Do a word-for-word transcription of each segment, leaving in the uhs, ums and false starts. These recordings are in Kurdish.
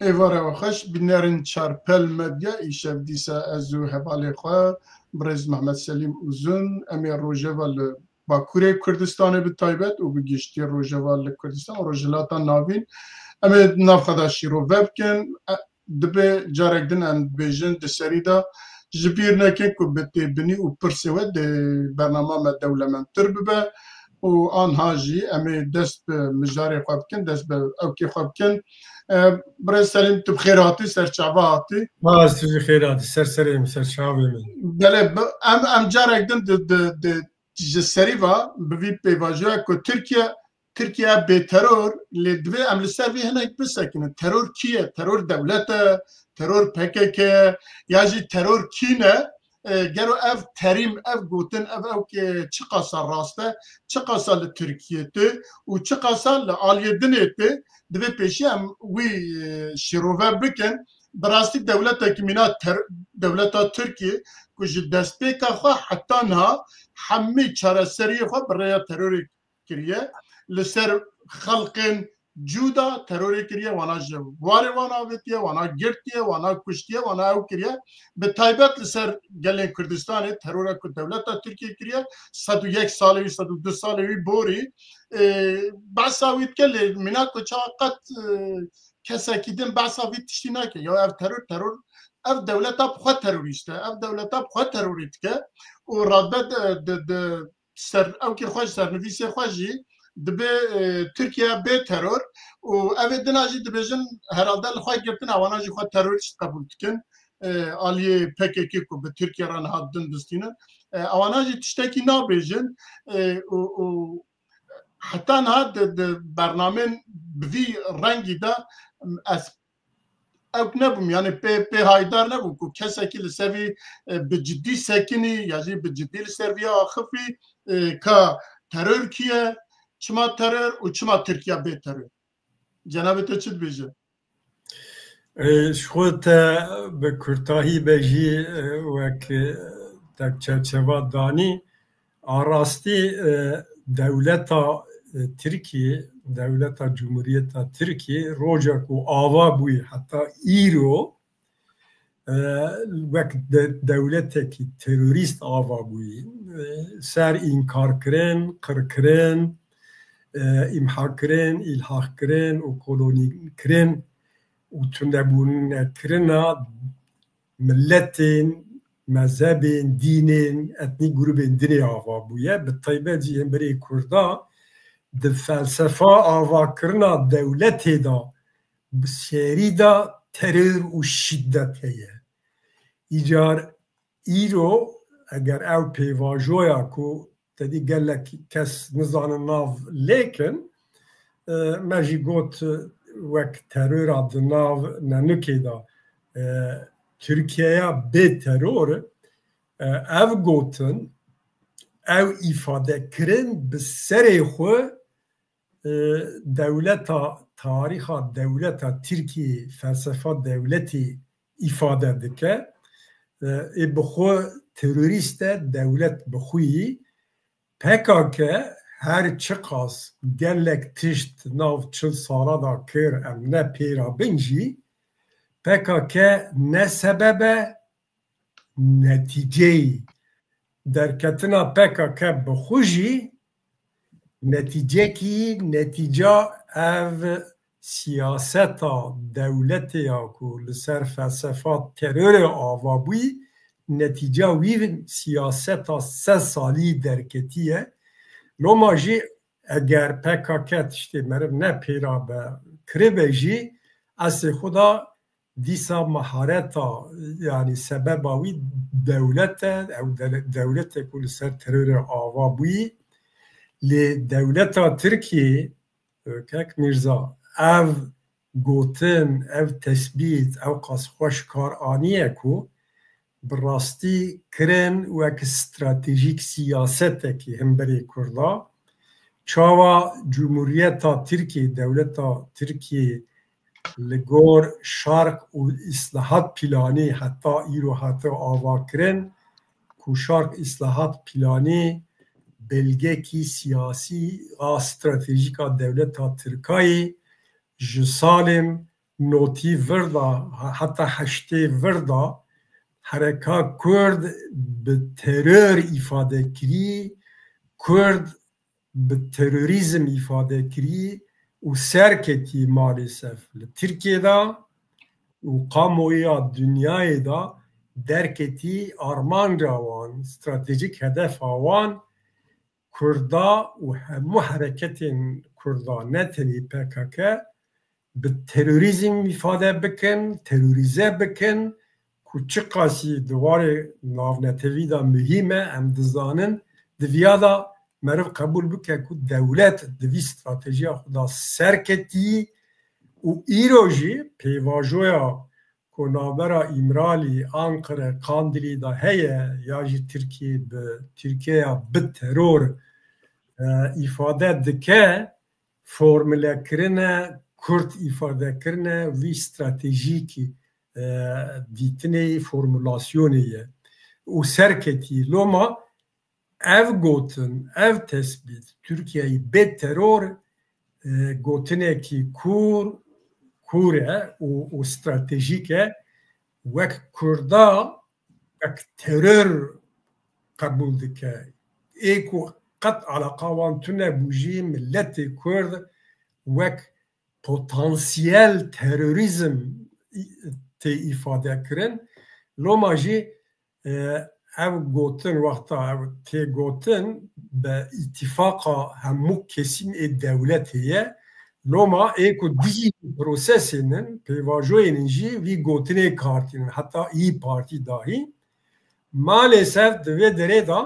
Êvara we xweş, bînerên Çarpel Medya, îşev dîsa ez û hevalê xwe, birêz Mehmet Selîm Uzun, em ê rojeva li Bakurê Kurdistanê bi taybet û bi giştî rojeva li Kurdistan û Rojhilata Navîn, em ê nav xwe de şîrove bikin. E, dibe carek din em dibêjin di serî de ji bîr nekin ku bi têbinî û pirsê we dê bernama me dewlemendtir bibe û anha jî em ê dest bi mijarê xwe bikin, dest bi ewkê xwe bikin. E, Birêz Selîm, tu bi xêr hatî, ser çava hatî. Ma ez tu jî xêr hatî, ser serê min, ser çavê min. Belê, bi-, em, em carek din di, di, di, ji serî ve bi vî pêvajoya ku Tirkiye, Tirkiye bê teror, lê divê em li ser vî hinek bisekinin. Teror kî ye? Teror dewlet e, teror P K K ye, ya jî teror kî ne? E, gero ev terîm, ev gotin, ev ew ke çiqasa rast e, çiqasa li Tirkiye tê û çiqasa li aliyê dinê tê, divê pêşî em wî, e, şîrove bikin. Bi rastî dewletekî mîna ter-, dewleta Tirkiyê ku ji destpêka xwe heta niha hemî çareseriyê xwe bi rêya terorê kiriye. Li ser xelqên cû de terorê kiriye, wana ji warê wan avêtiye, wana girtiye, wana kuştiye, wana ew kiriye. Bi taybet li ser gelên Kurdistanê terora ku dewleta Tirkiye kiriye, sed û yek salê wî, sed û du salê wî borî, e, behsa wî dike, lê mîna ku çawa qet, e, kesekî din behsa vî tiştî nake. Ya ev teror, teror, ev dewleta bi xwe terorîst e, ev dewleta bi xwe terorî dike û radbe di, di, di ser, ew kir xwe ji sernivîsê xwe jî dibe, e, Tirkiye bê teror û ev ê dina jî dibêjin herhalde li xwe girtin, ewana jî xwe terorîst qebûl dikin. E, aliyê P K K ku bi Tirkiye re niha din distînin, e, ewana jî tiştekî nabêjin, e, û, û heta niha di, di bernamên bi vî rengî de ez ew nebûm, yani pê, pê haydar nebûm ku kesekî li ser vî, e, bi cidî sekinî ya jî bi cidî li ser vî axifî, e, ka teror kî ye, çima teror û çima Tirkiye bê teror? Cenabê te çi dibêje? E, ji xwe te bi kurtahî be jî, e, wek, e, te çerçeva danî, a rastî, e, dewleta, e, Tirkiyê, dewleta Cumhuriyeta Tirkiyê roja ku ava bûye heta îro, e, wek de-, dewletekî terorîst ava bûye. E, ser înkarkirin, qirkirin, e, îmhakirin, îlhaqkirin û kolonîkirin û tundebûnekirina miletên, mezhebên, dînên, etnîk grûbên dinê ava bûye. Bi taybet jî hemberê Kurda di felsefa avakirina dewletê de bi serî de teror û şîdet heye. Îcar îro eger ew pêvajoya ku tedî gelek kes nizanin nav lêkin, e, me jî got, e, wek terora di nav nenukê de, e, Tirkiyeya bê teror, e, ev gotin, ew îfade kirin bi serê xwe, e, dewleta, tarîxa dewleta Tirkiyê, felsefa dewletê îfade dike. E, ê bi xwe terorîst e, dewlet bi xwe yî. P K K her çiqas gelek tişt nav çil sala da kir, em ne pêra bin jî, P K K ne sebeb e, netîceyî. Derketina P K K bi xwe jî netîcekî, netîca ev siyaseta dewletê ya ku li ser felsefa terorê ava bûyî, netîca wî siyaseta sed salî derketiye. Loma jî eger P K K tiştê meriv ne pêra be, kiribe jî, eslê xwe da dîsa mahareta, yanî sebeba wî dewlet e, ew de-, dewlet e ku li ser terorê ava bûyî. Lê dewleta Tirkiyê, e, kek Mîrza, ev gotin, ev tesbît, ew qas xweş kar aniye ku bi rastî kirin wek stratejîk siyasetekî hemberê Kurda. Çawa Cumhuriyeta Tirkiyê, dewleta Tirkiyê li gor şerq û îslahat planî heta îro hate avakirin, ku şerq îslahat planî belgekî siyasî a stratejîk a dewleta Tirkayê ji salên notî vir de, heta heştê vir de hereka Kurd bi teror îfade kirî, Kurd bi terorîzm îfade kirî û serketî malêsef li Tirkiyê de û kamoya dinyayê de derketî armanca wan, stratejîk hedefa wan Kurda û hemû hereketên Kurda, ne tenê P K K, bi terorîzm îfade bikin, terorîze bikin, ku çiqasî di warê navnetewî de muhîm e, em dizanin, di viya de meriv qebûl bike ku dewlet di vî stratejiya xwe de serketî û îro jî pêvajoya ku navbera Îmralî, Anqire, Qandilî de heye ya jî Tirkî bi Tirkiyeya bi teror, e, îfade dike, formulekirine, kurt îfadekirine vî stratejîkî, e, dîtinê, formulasyonê ye. Û serketî loma ev gotin, ev tespît, Tirkiyeyî bê teror, e, gotinekî kûr, kûr e û, û stratejîk e. Wek Kurda, wek teror qebûl dike. Ê ku qet alaqa wan tune bû jî, miletê Kurd wek potansiyel terorîzm tê îfade kirin. Loma jî, e, ev gotin, wexta ev tê gotin, bi îtîfaqa hemû kesîm ê dewletê ye. Loma ê ku dijî prosesên in, pêvajoyên in jî vî gotinê kartînin, heta Îyî Partî dahî. Malêsef di vê derê de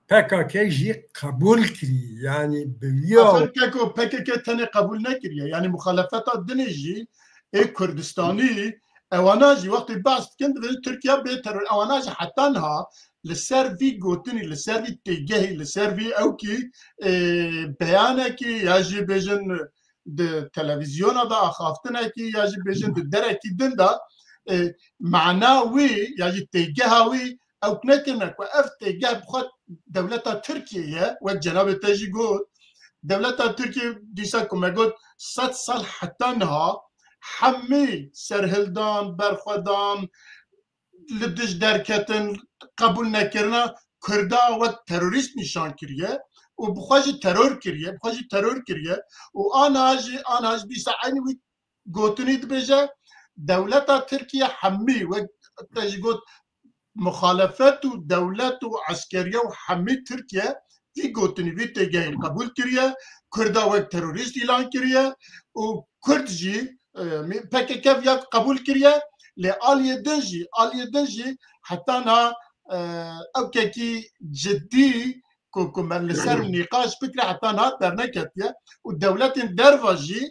P K K jî qebûl kirî. Yanî bi wî ya Axir keko P K K tenê qebûl nekiriye. Yanî muxalefeta dinê jî ê Kurdistanî, ewana jî wextê behs dikin, dibêjin Tirkiye bê teror. Ewana jî heta niha li ser vî gotinî, li ser vî têgehî, li ser vî ewkî, e, beyanekî ya jî bêjin di televîzyona de axaftinekî ya jî bêjin di derekî din de, e, mana wî ya jî têgeha wî ew nekirine ku ev têgeh bi xwe dewleta Tirkiyê ye, wek cenabê te jî got. Dewleta Tirkiyê dîsa ku me got sed sal heta niha hemî serhildan, berxwedan, li dij derketin, qebûl nekirina Kurda wek terorîst nîşan kiriye û bi xwe jî teror kiriye, bi xwe jî teror kiriye û ana jî, ana jî dîsa eynî wî gotinî dibêje, dewleta Tirkiye hemî, wek te jî got, muxalefet û dewlet û eskeriye û hemî Tirkiye vî gotinî, vî têgehî qebûl kiriye, Kurda wek terorîst îlan kiriye û Kurd jî, e, P K K viya qebûl kiriye, lê aliyê din jî, aliyê din jî heta niha, e, ewkekî cidî ku, ku me li ser nîqaş bikire heta niha derneketiye û dewletên derva jî,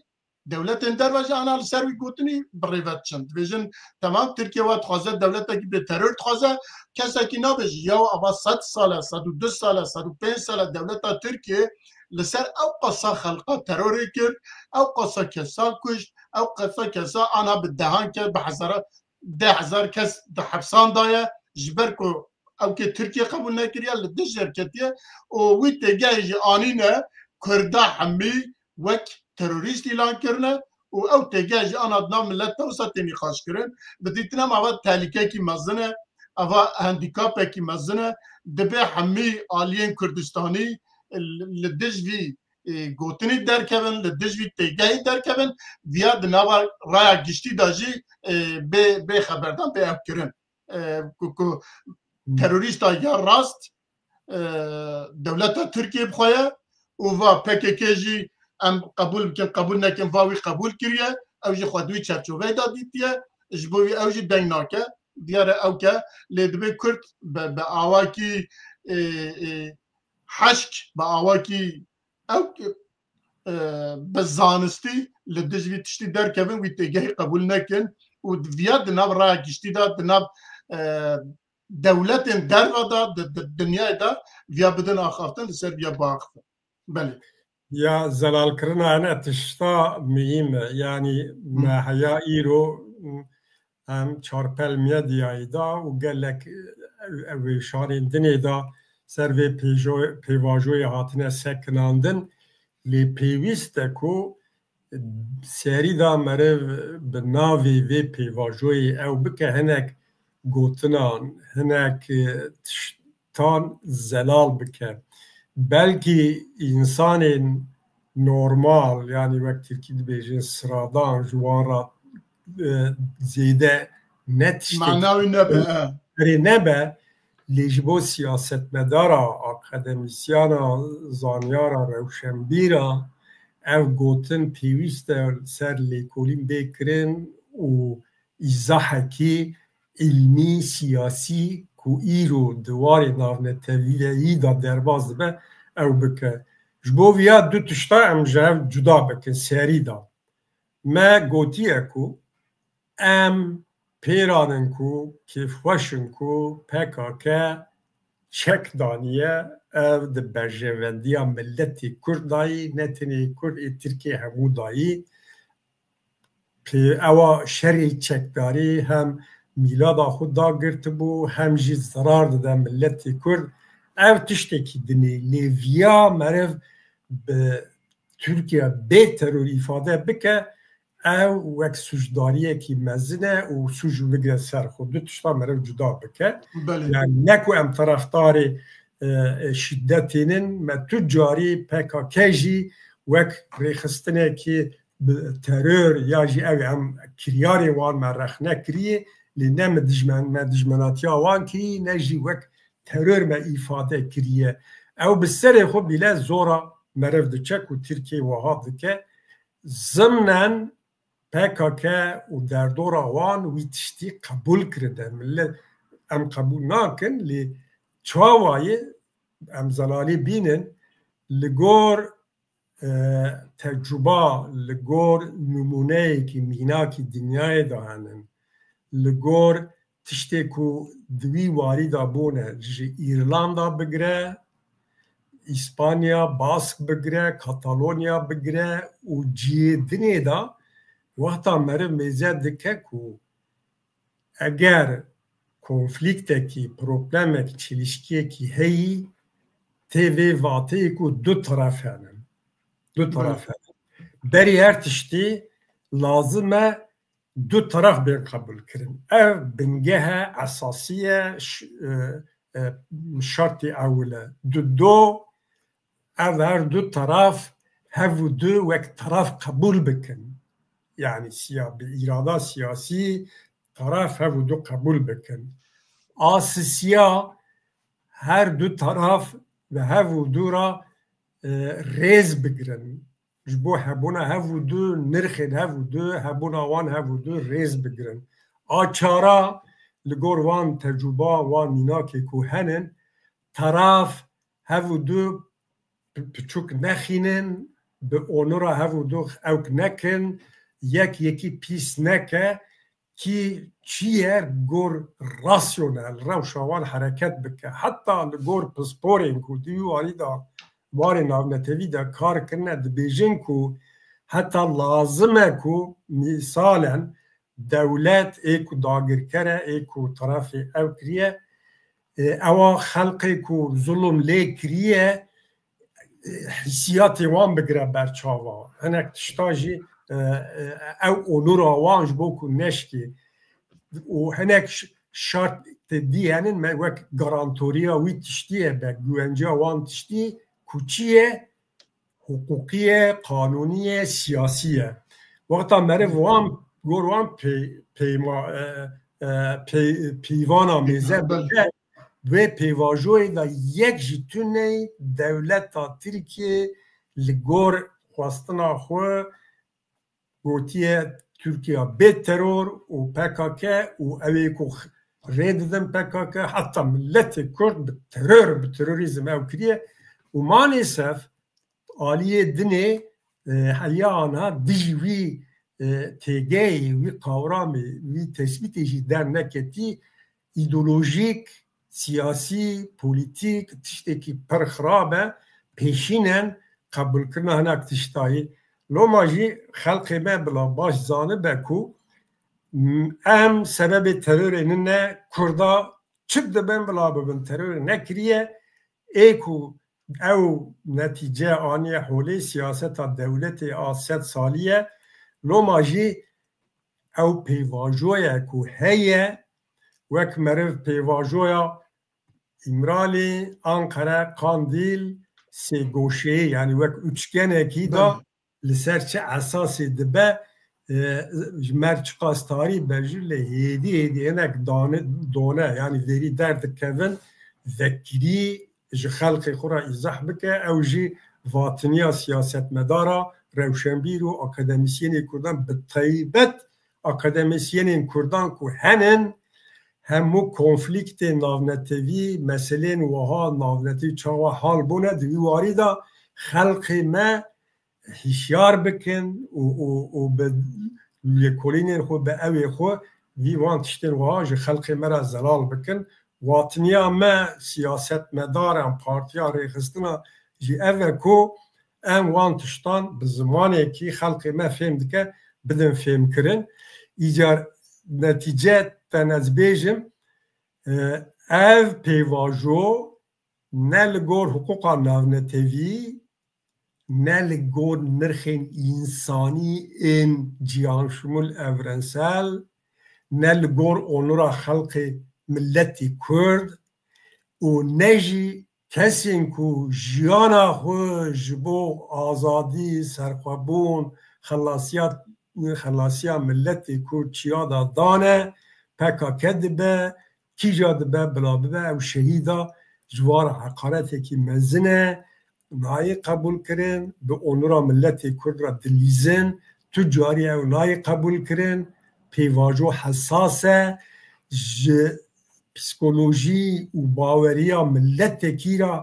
dewletên derva jî ana li ser wî gotinî bi rê ve diçin. Dibêjin, temam, Tirkiye wa dixwaze, dewletekî bê teror dixwaze, kesekî nabêje, ya ava sed sal e, sed û du sal e, sed û pênc sal e dewleta Tirkiye li ser ew qasa xelqa terorê kir, ew qasa kesa kuşt, ew qasa kesa ana bi dehan kes, bi hezara, deh hezar kes di hepsan daye, ji ber ku ew kê Tirkiye qebûl nekiriye, li dij derketiye û wî têgehê jî anîne Kurda hemî wek terorîst îlan kirine û ew têgeh jî ana di nav milet de wisa tê nîqaşkirin. Bi dîtina me ava tehlîkekî mezin e, ava handîkapekî mezin e. Dibe hemî aliyên Kurdistanî li, li dij vî, e, gotinî derkevin, li dij vî têgehî derkevin, viya di nava raya giştî de jî, e, bê, bê xeberdan, bê ewkirin. E, ku, ku terorîsta ya rast, e, dewleta Tirkiye bi xwe ye û va P K K jî em qebûl bikin, qebûl nekin, va wî qebûl kiriye, ew jî xwe di wî çerçoveyê de dîtiye, ji bo wî ew jî deng nake, diyar e ew ke, lê dibê Kurd bi, bi awakî, e, e, heşk, bi awakî ew, e, bi zanistî li dij vî tiştî derkevin, wî têgehî qebûl nekin û viya di nav raya giştî de, di nav, e, dewletên derve de, di, di dinyayê de viya bidin axaftin, li ser viya biaxifin. Belê. Ya zelalkirina hene tişta muhîm e. Yanî Hı. me heya îro em çarpel medyayê de û gelek, e, ev, ev weşanên dinê de ser vê pêjo-, pêvajoyê hatine sekinandin. Lê pêwîst e ku serî de meriv bi navê vê pêvajoyê ew bike hinek gotinan, hinek, e, tiştan zelal bike. Belkî însanên normal, yanî wek tirkî dibêjin sıradan, ji wan re, e, zêde ne tiştekî Mana wî nebe, he. Erê nebe, lê ji bo siyasetmedara, akademîsyana, zanyara, rewşenbîra ev gotin pêwîst e ser lêkolîn bê kirin û îzahekî îlmî, siyasî ku îro di warê navnetewîyî de derbas dibe, ew bike. Ji bo viya du tişta em ji hev cuda bikin, serî de. Me gotiye ku em pêran in ku kêfxweş in ku P K K çek daniye, ev di berjevendiya miletê Kurd dayî, ne tenê Kurd ê Tirkê hemû dayî. Pê ewa şerê çekdarî hem mîlada xwe dagirtibû, hem jî zerar dide miletê Kurd. Ev tiştekî dinê, lê viya meriv bi Tirkiye bê teror îfade bike, ew wek sûcdariyekî mezin e û sûc bigire ser xwe. Du tişta meriv cuda bike. Belê. Yani ne ku em taraftarê, e, e, şîdetê nin, me tu carî P K K jî wek rêxistinekî bi teror ya jî ew em kiryarê wan me rexne kiriye, lê ne me dijmen, me dijmenatiya wan kirî, ne jî wek teror me îfade kiriye. Ew bi serê xwe bîle zora meriv diçe ku Tirkiye wiha dike. Zimnen P K K û derdora wan wî tiştî qebûl kirine. Millet em qebûl nakin, lê çawa ye em zelalî bînin, li gor, e, tecrûba, li gor nimûneyekî mînakî dinyayê de henin, li gor tiştê ku di wî warî de bûne, ji Îrlanda bigire, Îspanya, Bask bigire, Katalonya bigire û cihê dinê de wexta meriv mêze dike ku eger konflîktekî, problemek, çelişkiyekî heyî, tê vê vateyê ku du taraf henin. Du taraf henin. Berî her tiştî lazim e du taraf bên qebûl kirin. Ev bingehe esasî ye, ş-, e, e, şertê ewil e. Du do, ev her du taraf hev û du wek taraf qebûl bikin. Yani siya-, bi îrada siyasî taraf hev û du qebûl bikin. A sisiya her du taraf ve hev û du ra, e, rêz bigirin. Ji bo hebûna hev û du, nirxên hev û du, hebûna wan hev û du rêz bigirin. A çara li gor wan tecrûba, wan mînakê ku henin, taraf hev û du pi-, piçûk nexînin, bi onura hev û du ewk nekin, yek yekî pîs neke, kî çi ye gor rasyonel rewşa wan hereket bike. Heta li gor pisporên ku di wî warî de warê navnetewî de kar kirine, dibêjin ku heta lazim e ku mîsalen dewlet ê ku dagirker e, ê ku tarafê ew kiriye, e, ewa xelqê ku zulm lê kiriye, e, hîsiyatê wan bigire ber çava. Hinek tişta jî, e, e, ew onura wan ji bo ku neşkê. Û hinek ş-, şart tê dî henin me wek garantoriya wî tiştî ye, be güvenciya wan tiştî ku çi ye? Hiqûqî ye, qanûnî ye, siyasî ye. Wexta meriv wan, gor wan pê-, peyma-, e, e, pey-, peyvana mêze Belê. Bike, vê pêvajoyê de yek jî tune dewleta Tirkiyê li gor xwestina xwe gotiye Tirkiya bê teror û P K K û ew ê ku x-, rê didin P K K, heta miletê Kurd bi teror, bi terorîzm ew kiriye û maalesef aliyê dinê, e, heya anha dijî wî, e, têgeyê, wî qawramê, wî tespîtê jî derneketî, îdeolojîk, siyasî, polîtîk, tiştekî pir xirab e, pêşînen qebûlkirina hinek tiştayî. Loma jî xelkê me bila baş zanibe ku, m-, em sebebê terorê nine, Kurda çi dibin bila bibin terorê nekiriye, ê ku ew netîce aniye holê siyaseta dewletê a sed salî ye. Loma jî ew pêvajoye ku heye, wek meriv pêvajoya Îmralî, Ankara, Qandîl, sêgoşeyê, yanî wek üçgenekî da Belê. Li ser çi esasê dibe, e, ji mer çiqas tarî be jî lê hêdî hêdî hinek dane, done, yanî verî derdikevin, vekirî ji xelkê xwe re îzah bike, ew jî vatiniya siyasetmedara, rewşenbîr û akademîsyenê kurdan, bi taybet akademîsyenên kurdan ku henin, hemû konflîktên navnetewî, meselên wiha navnetewî çawa hal bûne, di vî warî de xelkê me hişyar bikin û, û, û bi lêkolînên xwe, bi ewê xwe, vî van tiştên wiha ji xelkê me re zelal bikin. Watiniya me, siyasetmedaran, partiya rêxistina jî ev e ku em wan tiştan bi zimanekî xelkê me fêm dike, bidin fêmkirin. Îcar netîce te ez bêjim, e, ev pêvajo ne li gor hiqûqa navnetewî, ne li gor nirxên însanî ên cihanşimûl evrensel, ne li gor onura xelkê miletî Kurd û ne jî kesên ku jiyana xwe ji bo azadî, serxwebûn, xelasiya, xelasiya miletê Kurd çiya da dane, P K K dibe, kîja dibe, bila bibe, ew şehîda ji van re heqaretekî mezin e, nayê qebûlkirin, bi onura miletê Kurd re dilîzin, tu carî ew nayê qebûlkirin, pêvajo hesas e, ji psîkolojî û baweriya miletekî re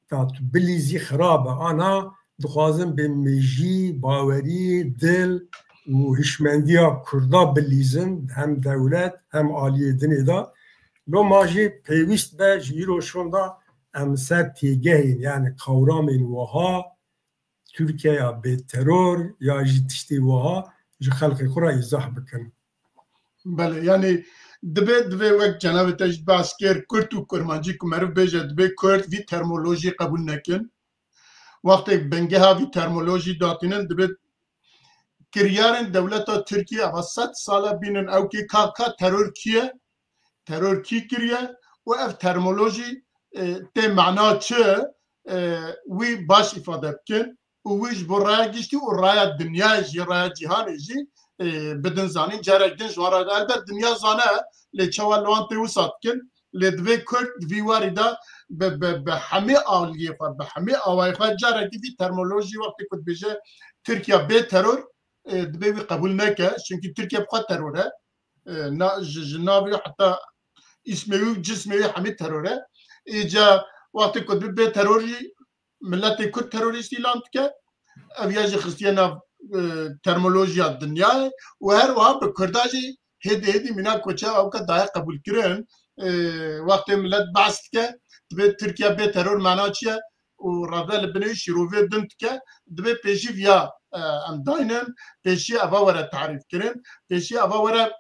ta tu bilîzî xirab e. Ana dixwazin bi mejî, bawerî, dil û hişmendiya Kurda bilîzin, hem dewlet, hem aliyê dinê de. Loma jî pêwîst be ji îro şûnda em ser têgehên, yani qewramên wiha, Tirkiyeya bê teror ya jî tiştê wiha ji xelkê xwe re îzah bikin. Belê, yani dibe, dibe wek cenabê te jî behs kir, Kurd û Kurmancî ku meriv bêje, dibe Kurd vî termolojî qebûl nekin. Wextê bingeha vî termolojî datînin, dibe kiryarên dewleta Tirkiye eva sed sala bînin ew kê ka, ka teror kî ye, teror kî kiriye û ev termolojî, e, tê mana çi, e, wî baş îfade bikin û wî ji bo raya giştî û raya dinyayê jî, raya cîhanê jî, e, bidin zanîn. Carek din ji wan re elbet dinya zane, lê çawa li wan tê wisa dikin? Lê divê Kurd di vî warî de bi, bi, bi hemî aliyê xwe, bi hemî awayê xwe, carekî vî termolojî wextê ku dibêje Tirkiye bê teror, e, divê wî qebûl neke. Çunkî Tirkiye bi xwe teror e. E, na, ji, ji navê heta îsmê wî û cismê wî hemî teror e. Îca wextê ku dibê bê teror jî miletê Kurd terorîst îlan dike. Ev ya jî xistiye nav, e, termolojiya dinyayê û her wiha bi Kurda jî hêdî hêdî mîna koçe ewka daye qebûlkirin. E, wextê milet behs dike, dibê Tirkiye bê teror mana çi ye? Û rave li binê şîrovê din dike, dibê pêşî viya, e, em daynin, pêşî eva were tarîf kirin, pêşî eva were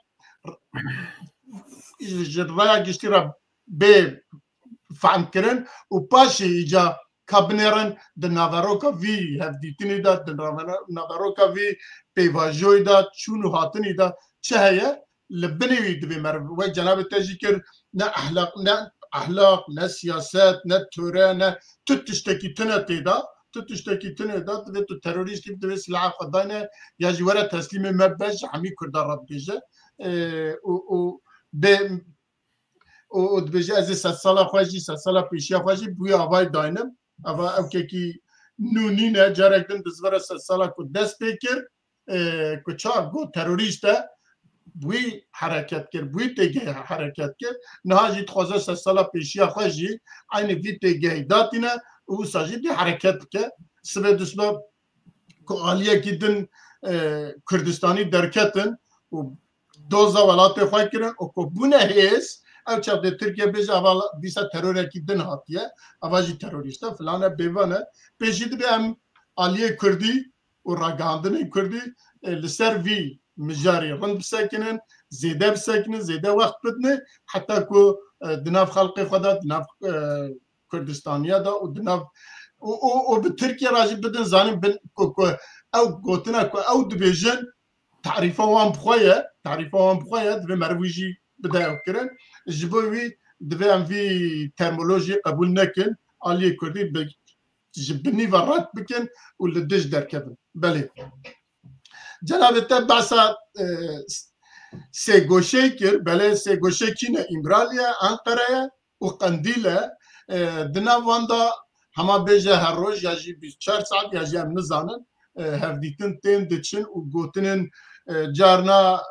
ji raya giştî re bê fehm kirin û paşê îca ka binêrin di naveroka vî hevdîtinê de, di navero-, naveroka vî pêvajoyê de, çûn û hatinê de çi heye, li binê wî divê meriv, wek cenabê te jî kir, ne ehlaq, ne ehlaq, ne siyaset, ne tore, ne tu tiştekî tune tê de, tu tiştekî tune de, divê tu terorîstî, divê silaha xwe dayne, ya jî were teslîmê me be, ji hemî Kurda re dibêje. Ê, û, û bê, û, û dibêje, ez ê sedsala xwe jî, sedsala pêşiya xwe jî bi wî avayî daynim. Eva ewkekî nû nîne, carek din dizvere sedsala ku dest pê kir, e, ku çar got terorîst e, bi wî hereket kir, bi wî têgehê hereket kir. Niha jî dixwaze sedsala pêşiya xwe jî eynî vî têgehî datîne û wisa jî dê hereket bike. Sibê dusbe ku aliyekî din, e, Kurdistanî derketin û doza welatê xwe kirin û ku bûne hêz, ew çax dê Tirkiye bêje, eva dîsa terorekî din hatiye, eva jî terorîst e, filan e, bêvan e. Pêşî dibe em aliyê Kurdî û ragihandinên Kurdî, e, li ser vî mijarî rind bisekinin, zêde bisekinin, zêde wext bidine, heta ku, e, di nav xelkê xwe de, di nav, e, Kurdistaniya de û di nav û, û, û bi Tirkiye re jî bidin zanîn bin ku, ku ew gotina ku ew dibêjin, tarîfa wan bi xwe ye, tarîfa wan bi xwe ye, divê meriv wî jî bide ew kirin. Ji bo wî divê em vî termolojiyê qebûl nekin, aliyê Kurdî bi, ji binî ve red bikin û li dij derkevin. Belê. Cenabê te behsa, e, sê goşeyê kir, belê sê goşeyê kî ne, Îmraliye, Enqereye û Qendîl e. E, di nav wan de hema bêje her roj ya jî bîst û çar saet ya jî em nizanin, e, hevdîtin tên diçin û gotinên, e, carna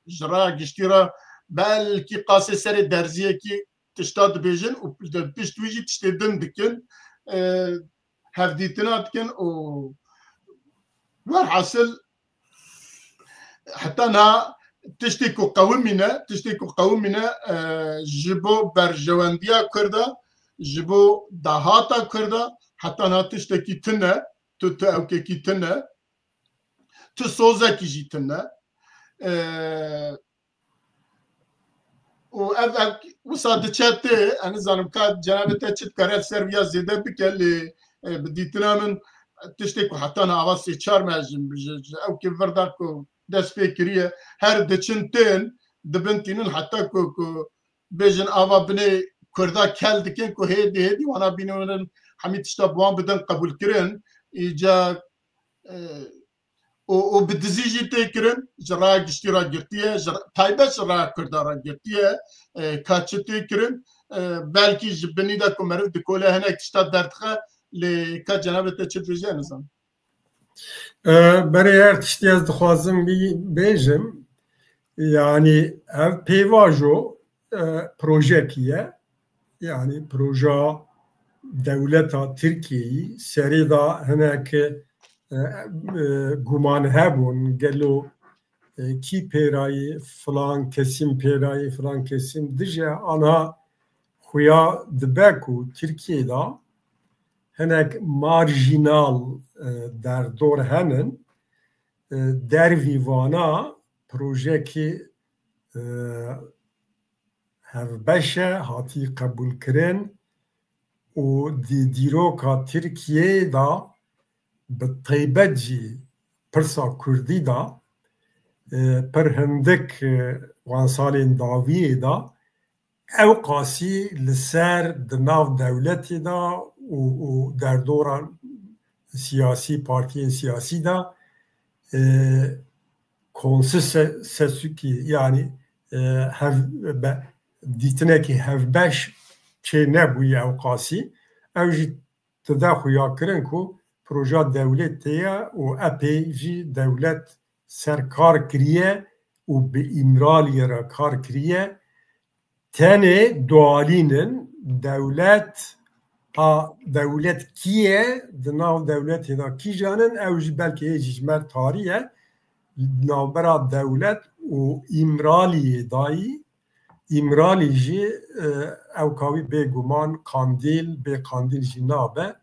ji raya giştî re belkî qasê serê derziyekî tişta dibêjin û pişt wî jî tiştê din dikin, e, hevdîtina dikin û werhasil heta niha tiştê ku qewimîne, tiştê ku qewimîne, e, ji bo berjewendiya Kurda, ji bo dahata Kurda, heta niha tiştekî tune, tu, tu ewkekî tune, tu sozekî jî tune. E, û ev, ev wisa diçe tê, ez nizanim ka cenabê te çi dikare li ser viya zêde bike, lê, e, bi dîtina min tiştê ku heta niha ava sê çar meh ji, ji, ji ew kê vir da ku dest pê kiriye, her diçin tên, dibin tînin heta ku, ku bêjin ava binê Kurda kel dikin ku hêdî hêdî wana bînin hemî tişta bi wan bidin qebûlkirin. Îca, e, û, û bi dizî jî tê kirin, ji raya giştî re girtiye, ji, taybet ji raya Kurda re girtiye, e, ka çi tê kirin, e, belkî ji binî de ku meriv dikole hinek tişta derdixe, lê ka cenabê te çi dibêje, ez nizanim. E, berê her tiştî ez dixwazim bî-, bêjim, yanî ev pêvajo, e, projekî ye. Yanî proja dewleta Tirkiyeyî serê de hinek, e, e, guman hebûn, gelo, e, kî pêrayî, filan kesîm pêrayî, filan kesîm dije, anha xuya dibe ku Tirkiye de hinek marjînal, e, derdor henin, e, dervî vana projekî, e, hevbeş e, hatî qebûlkirin û di dîroka Tirkiyeyê de bi taybet jî pirsa Kurdî de, e, pir hindik, e, wan salên dawiyê de ew qasî li ser di nav dewletê de û, û derdora siyasî, partiyên siyasî de, e, konsensukî, yanî, e, hev-, be-, dîtinekî hevbeş çê nebûye ew qasî. Ew jî dide xuyakirin ku proja dewletê ye û epey jî dewlet ser kar kiriye û bi Îmraliyê re kar kiriye. Tenê dualînin dewlet, a, dewlet kî ye, di nav dewletê de kîjan in, ew jî belkî hê jî ji me tarî ye. Navbera dewlet û Îmraliyê dayî, Îmralî jî, e, ew kawî bêguman Qandîl, bê Qandîl jî nabe.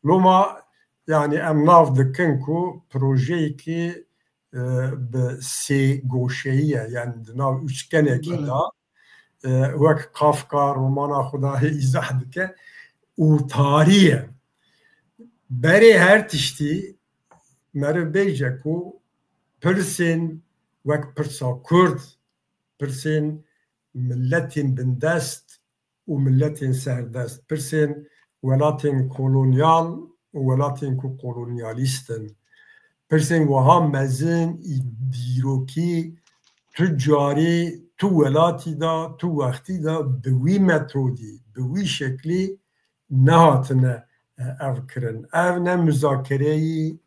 Loma, yanî em nav dikin ku projeyekî, e, bi sê goşeyî ye, yanî di nav üçgenekî Belê. de, e, wek Kafka romana xwe de îzah dike û tarî ye. Berê her tiştî meriv bêje ku pirsên wek pirsa Kurd, pirsên miletên bindest û miletên serdest, pirsên welatên kolonyal û welatên ku kolonyalîst in, pirsên wiha mezin î dîrokî tu carî, tu welatî de, tu wextî de bi wî metodî, bi wî şeklî nehatine, e, ev kirin. Ev ne muzakereyî,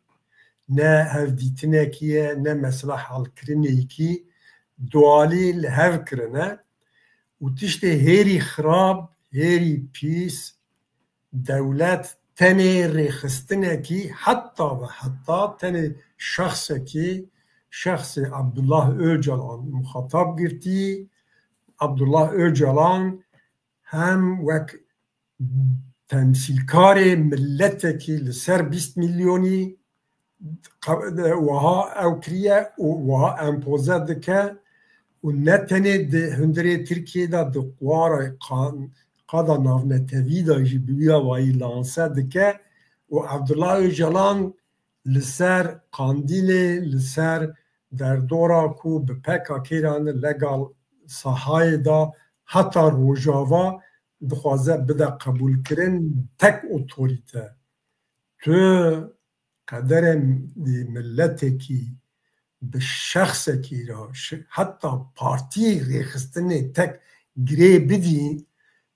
ne hevdîtinekî ye, ne mesela halkirinekî, dualî li hev kirine û tiştê hêrî xirab, hêrî pîs, dewlet tenê rêxistinekî, heta ve heta tenê şexsekî, şexsê Abdullah Ocalan muxatab girtî. Abdullah Ocalan hem wek temsîlkarê miletekî li ser bîst milyonî qe-, wiha ew kiriye û wiha empoze dike û ne tenê di hundirê Tirkiyê de, di qwara qan-, qada navnetewî de jî bi wî awayî lanse dike û Abdullah Ocalan li ser Qandîlê, li ser derdora ku bi P K K re ne legal sahayê de heta Rojava dixwaze bide qebûlkirin tek otorîte. Tu qederê miletekî bi şexsekî re, şi-, heta partî rêxistinê tek girê bidî,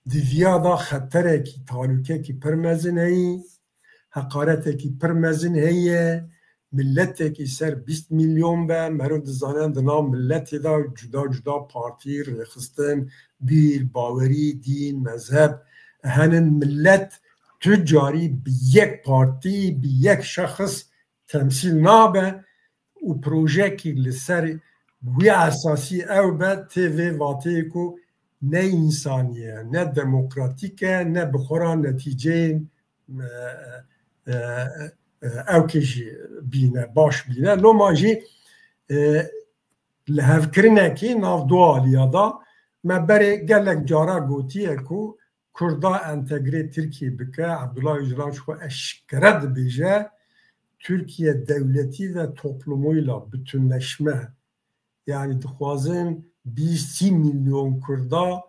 di viya de xeterekî, talûkekî pir mezin heyî, heqaretekî pir mezin heye, miletekî ser bîst milyon be, meriv dizane di nav miletê de cuda cuda partî, rêxistin, bîr, bawerî, dîn, mezheb, henin milet tu carî bi yek partî, bi yek şexs temsîl nabe û projeyekî li ser wî esasî ew be, tê vê vateyê ku ne însanî ye, ne demokratîk e, ne bi xwe re netîceyên, e, e, e, ewkê jî bîne, baş bîne. Loma jî, e, li hevkirinekî nav du aliya de me berê gelek cara gotiye ku Kurda entegrê Tirkiyê bike, Abdullah Ocalan ji xwe eşkere dibêje, Türkiye devleti ve toplumuyla bütünleşme, yani dixwazin bîst sî milyon Kurda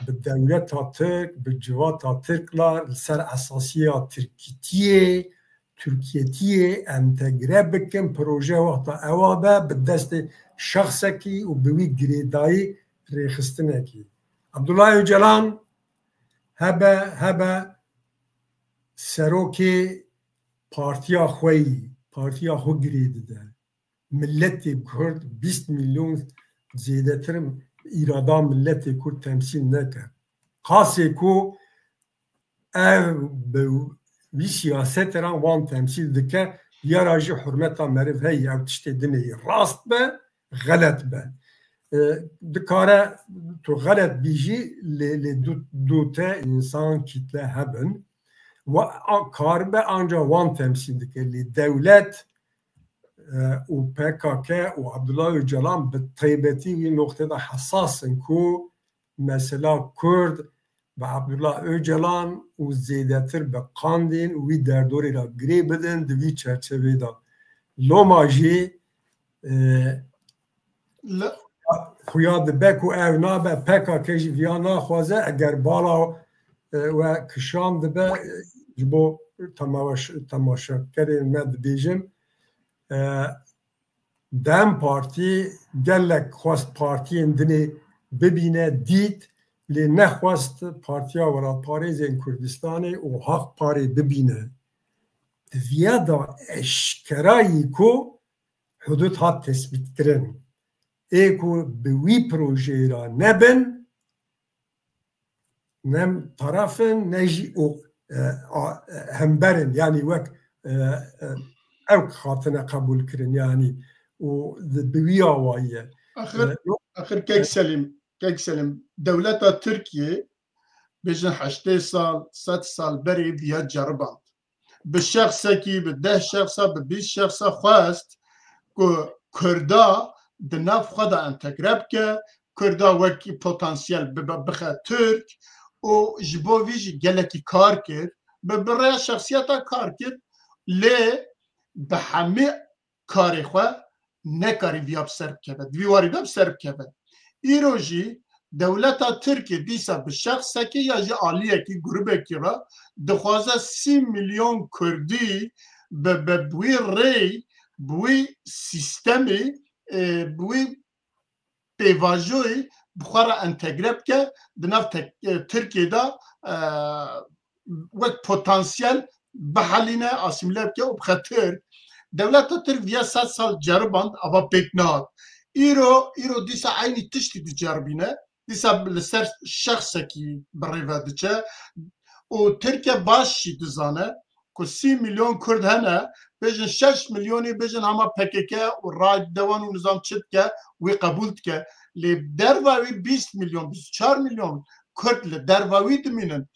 bi dewleta Tirk, bi civata Tirk la li ser esasiya Tirkîtiyê, Tirkiyetiyê entegre bikin, proje wexta ewa be bi destê şexsekî û bi wî girêdayî rêxistinekî. Abdullah Ocalan hebe, hebe serokê partiya xwe yî, partiya xwe girê dide. Miletê Kurd bîst milyon zêdetir îrada miletê Kurd temsîl neke. Qasê ku ev bi wî siyasetê re wan temsîl dike, ya ra jî hurmeta meriv heye, ew tiştê dinê yî rast be, xelet be. E, dikare tu xelet bî jî lê, lê du, du te însan kîtle hebin. Wa, a, karibe anca wan temsîl dike. Lê dewlet, e, û P K K û Abdullah Ocalan bi taybetî wî noqtê de hesas in ku mesela Kurd bi Abdullah Ocalan û zêdetir bi Qandîl û wî derdorê re girê bidin di vî çerçevê de. Loma jî, e, xuya dibe ku ev nabe, P K K jî viya naxwaze, eger bala, e, we kişan dibe, e, ji bo temaş-, temaşekerên me dibêjim, e, DEM Partî gelek xwest partiyên dinê bibîne, dît, lê nexwest Partiya Welatparêzên Kurdistanê û Haq Parê bibîne. Di viya de eşkerayî ku hudud hat tespîtkirin. Ê ku bi wî projeyê re nebin, ne taraf in, ne jî û, e, a, e, hember in, yanî wek, e, e, ew hatine qebûl kirin, yanî û di, bi wî awayî ye. Axir, E, axir Kek Selîm, Kek Selîm, dewleta Tirkiyê bêjin heştê sal, sed sal berê viya ceriband. Bi şexsekî, bi deh şexsa, bi bîst şexsa xwest ku Kurda di nav xwe de entegre bike, Kurda wekî potansiyel bibe, bixe Tirk û ji bo vî jî gelekî kar kir. Bi, bi rêya şexsiyeta kar kir, lê bi hemî karê xwe nekarî viya bi ser bikeve. Di vî warî de bi ser bikeve. Îro jî dewleta Tirkiyê dîsa bi şexsekî ya jî aliyekî, grubekî re dixwaze sî milyon Kurdî bi, bi, bi wî rêy, bi wî sîstemî, e, bi wî pêvajoyî bi xwe re entegre bike, di nav tek-, e, Tirkiyê de, e, wek potansiyel bihelîne, asîmîle bike û bixe Tirk. Dewleta Tirk viya sed sal ceriband, ava pêk nehat. Îro, îro dîsa eynî tiştî diceribîne, dîsa li ser şexsekî bi rê ve diçe û Tirkiye baş jî dizane ku sî milyon Kurd hene, bêjin şeş milyonî bêjin hema P K K û radewan û nizam çi dike, wî qebûl dike. Lê derva wî bîst milyon, bîst û çar milyon Kurd li derva wî dimînin.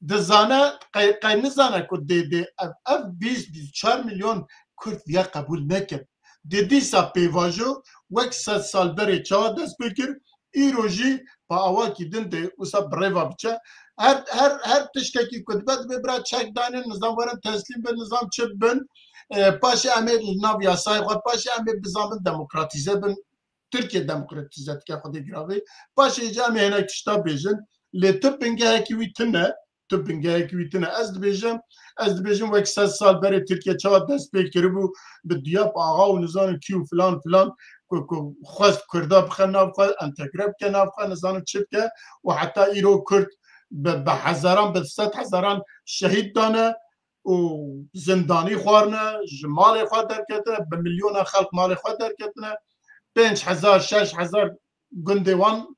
Dizane, qey, qey nizane ku dê, dê ev, ev bîst, bîst û çar milyon Kurd viya qebûl nekin. Dê dîsa pêvajo wek sed sal berê çawa dest pê kir, îro jî bi awakî din dê wisa bi rê ve biçe. Her, her, her tiştekî ku dibe, dibe bira çek dane, nizam werin teslîm bin, nizam çi bin. E, paşê em ê li nav yasayê xwe, paşê em ê bizanbin demokratîze bin. Tirkiye demokratîze dike xwedê giravê. Paşê jî em ê hinek tişta bêjin. Lê tu bingehekî wî tune, tu bingehekî wî tune. Ez dibêjim, ez dibêjim wek sed sal berê Tirkiye çawa dest pê kiribû, bi diyab axa û nizanim kî û filan filan, ku, ku xwest Kurda bixe nav xwe, entegre bike nav xwe, nizanim çi bike û heta îro Kurd bi, bi hezaran, bi sed hezaran şehîd dane û zindanî xwarine, ji malê xwe derketine, bi milyona xelk malê xwe derketine, pênc hezar, şeş hezar gundê wan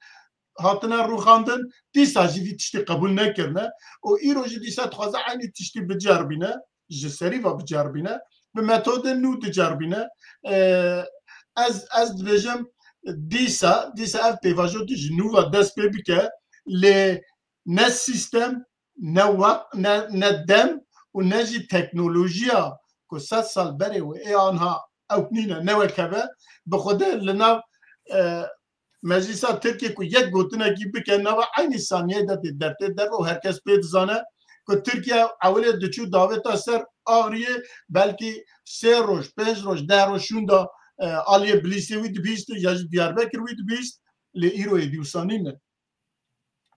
hatine rûxandin, dîsa jî vî tiştî qebûl nekirine û îro jî dîsa dixwaze eynî tiştî biceribîne, ji serî ve biceribîne, bi metodên nû diceribîne. E, ez, ez dibêjim, dîsa, dîsa ev pêvajoyê ji nû ve dest pê bike, lê ne sîstem, ne wext, ne, ne dem û ne jî teknolojiya ku sed sal berê û ê anha ewk nîne, ne wek hev e, bi Xwedê li nav, e, Meclisa Tirkiye ku yek gotinekî bike, nava eynî saniyê de tê dertê derve û herkes pê dizane ku Tirkiye ewilê diçû davêta ser Axriyê, belkî sê roj, pênc roj, deh roj şûnda, e, aliyê Bilîsê wî dibîst ya jî Diyarbekir wî dibîst, lê îro êdî wisa nîne.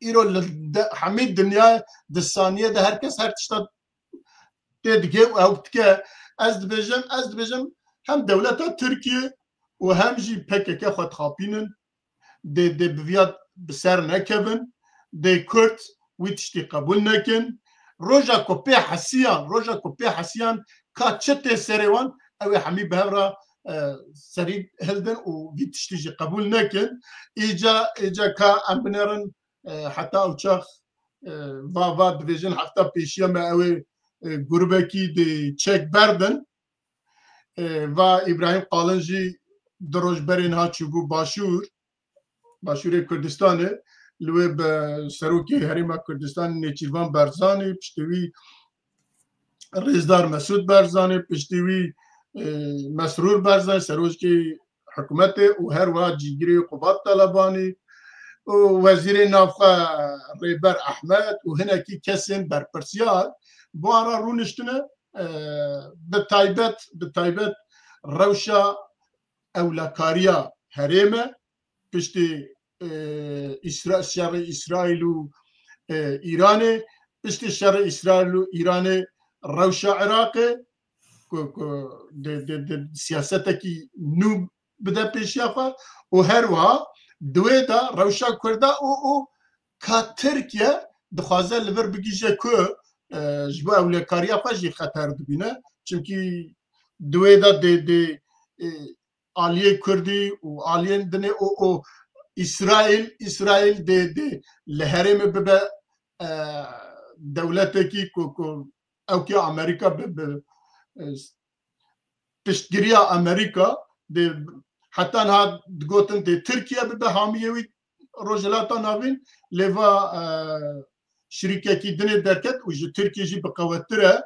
Îro li de, hemî dinya di saniyê de herkes her tişta tê dike û ew dike. Ez dibêjim, ez dibêjim hem dewleta Tirkiye û hem jî P K K xwe dixapînin. Dê, dê bi viya bi ser nekevin. Dê Kurd wî tiştî qebûl nekin. Roja ku pê hesiyan, roja ku pê hesiyan ka çi tê serê wan, ew ê hemî bi hev re, e, serî hildin û vî tiştî jî qebûl nekin. Îca, îca ka em binêrin, e, heta ew çax, e, va, va dibêjin hefta pêşiya me ew ê, e, grûbekî dê çek berdin. E, va Îbrahîm Qalin jî du roj berê niha çûbû Başûr, Başûrê Kurdistanê, li wê bi Serokê Herêma Kurdistanê Nêçîrvan Barzanî, piştî wî Rêzdar Mesûd Barzanî, piştî wî, e, Mesrûr Barzanî, serokê hikûmetê û her wiha cîgirê Qubat Talebanî û wezîrê navxwe Rêber Ehmed û hinekî kesên berpirsiyar bi wan re rûniştine, e, bi taybet, bi taybet rewşa ewlekariya herême, piştî, e, Îsra-, şerê Îsraîl û, e, Îranê, piştî şerê Îsraîl û Îranê rewşa Iraqê, ku, ku dê, dê, dê siyasetekî nû bide pêşiya xwe û her wiha di wê de rewşa Kurda û, û ka Tirkiye dixwaze li vir bigihîje ku, e, ji bo ewlekariya xwe jî xeter dibîne. Çimkî di wê de dê, dê, e, aliyê Kurdî û aliyên dinê û, û Îsraîl, Îsraîl dê, dê li herêmê bibe, e, dewletekî ku, ku ewkê Amerîka bi, bi, e, piştgiriya Amerîka, dê heta niha digotin dê Tirkiye bibe hamiyê wî Rojhilata Navîn, lê va, e, şirîkekî dinê derket û ji Tirkiye jî bi qewettir e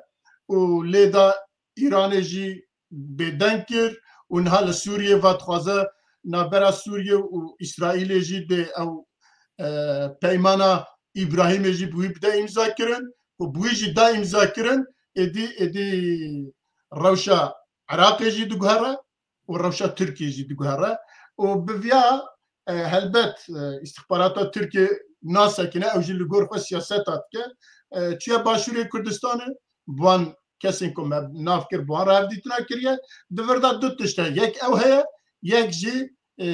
û lê da Îranê jî bêdeng kir û niha li Sûriyê va dixwaze navbera Sûriyê û Îsraîlê jî dê ew, e, peymana Îbrahîmê jî bi wî bide îmza kirin û bi wî jî da îmza kirin, êdî, êdî rewşa Iraqê jî diguhere û rewşa Tirkiyê jî diguhere û bi viya, e, helbet, e, îstixbarata Tirkiyê nasekine, ew jî li gor xwe siyaseta dike. E, çûye Başûrê Kurdistanê, bi wan kesên ku me nav kir, bi wan re hevdîtina kiriye. Di vir de du tişt heye. Yek ew heye, yek jî, e,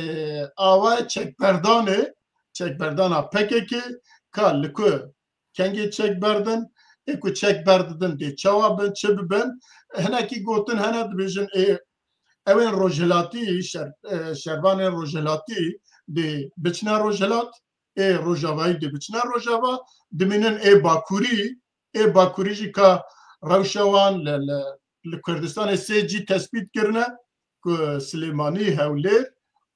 awa çekberdanê, çekberdana P K K, ka li ku kengê çek berdin, ê ku çek berdidin dê çawa bin, çi bibin. Hinekî gotin hene dibêjin ê ewên rojhilatî, şer-, e, şervanên rojhilatî dê biçine rojhilat, ê rojavayî dê biçine rojava, dimînin ê bakurî, ê bakurî jî ka rewşa wan li, li, li Kurdistanê sê cî tespît kirine ku Silêmanî, Hewlêr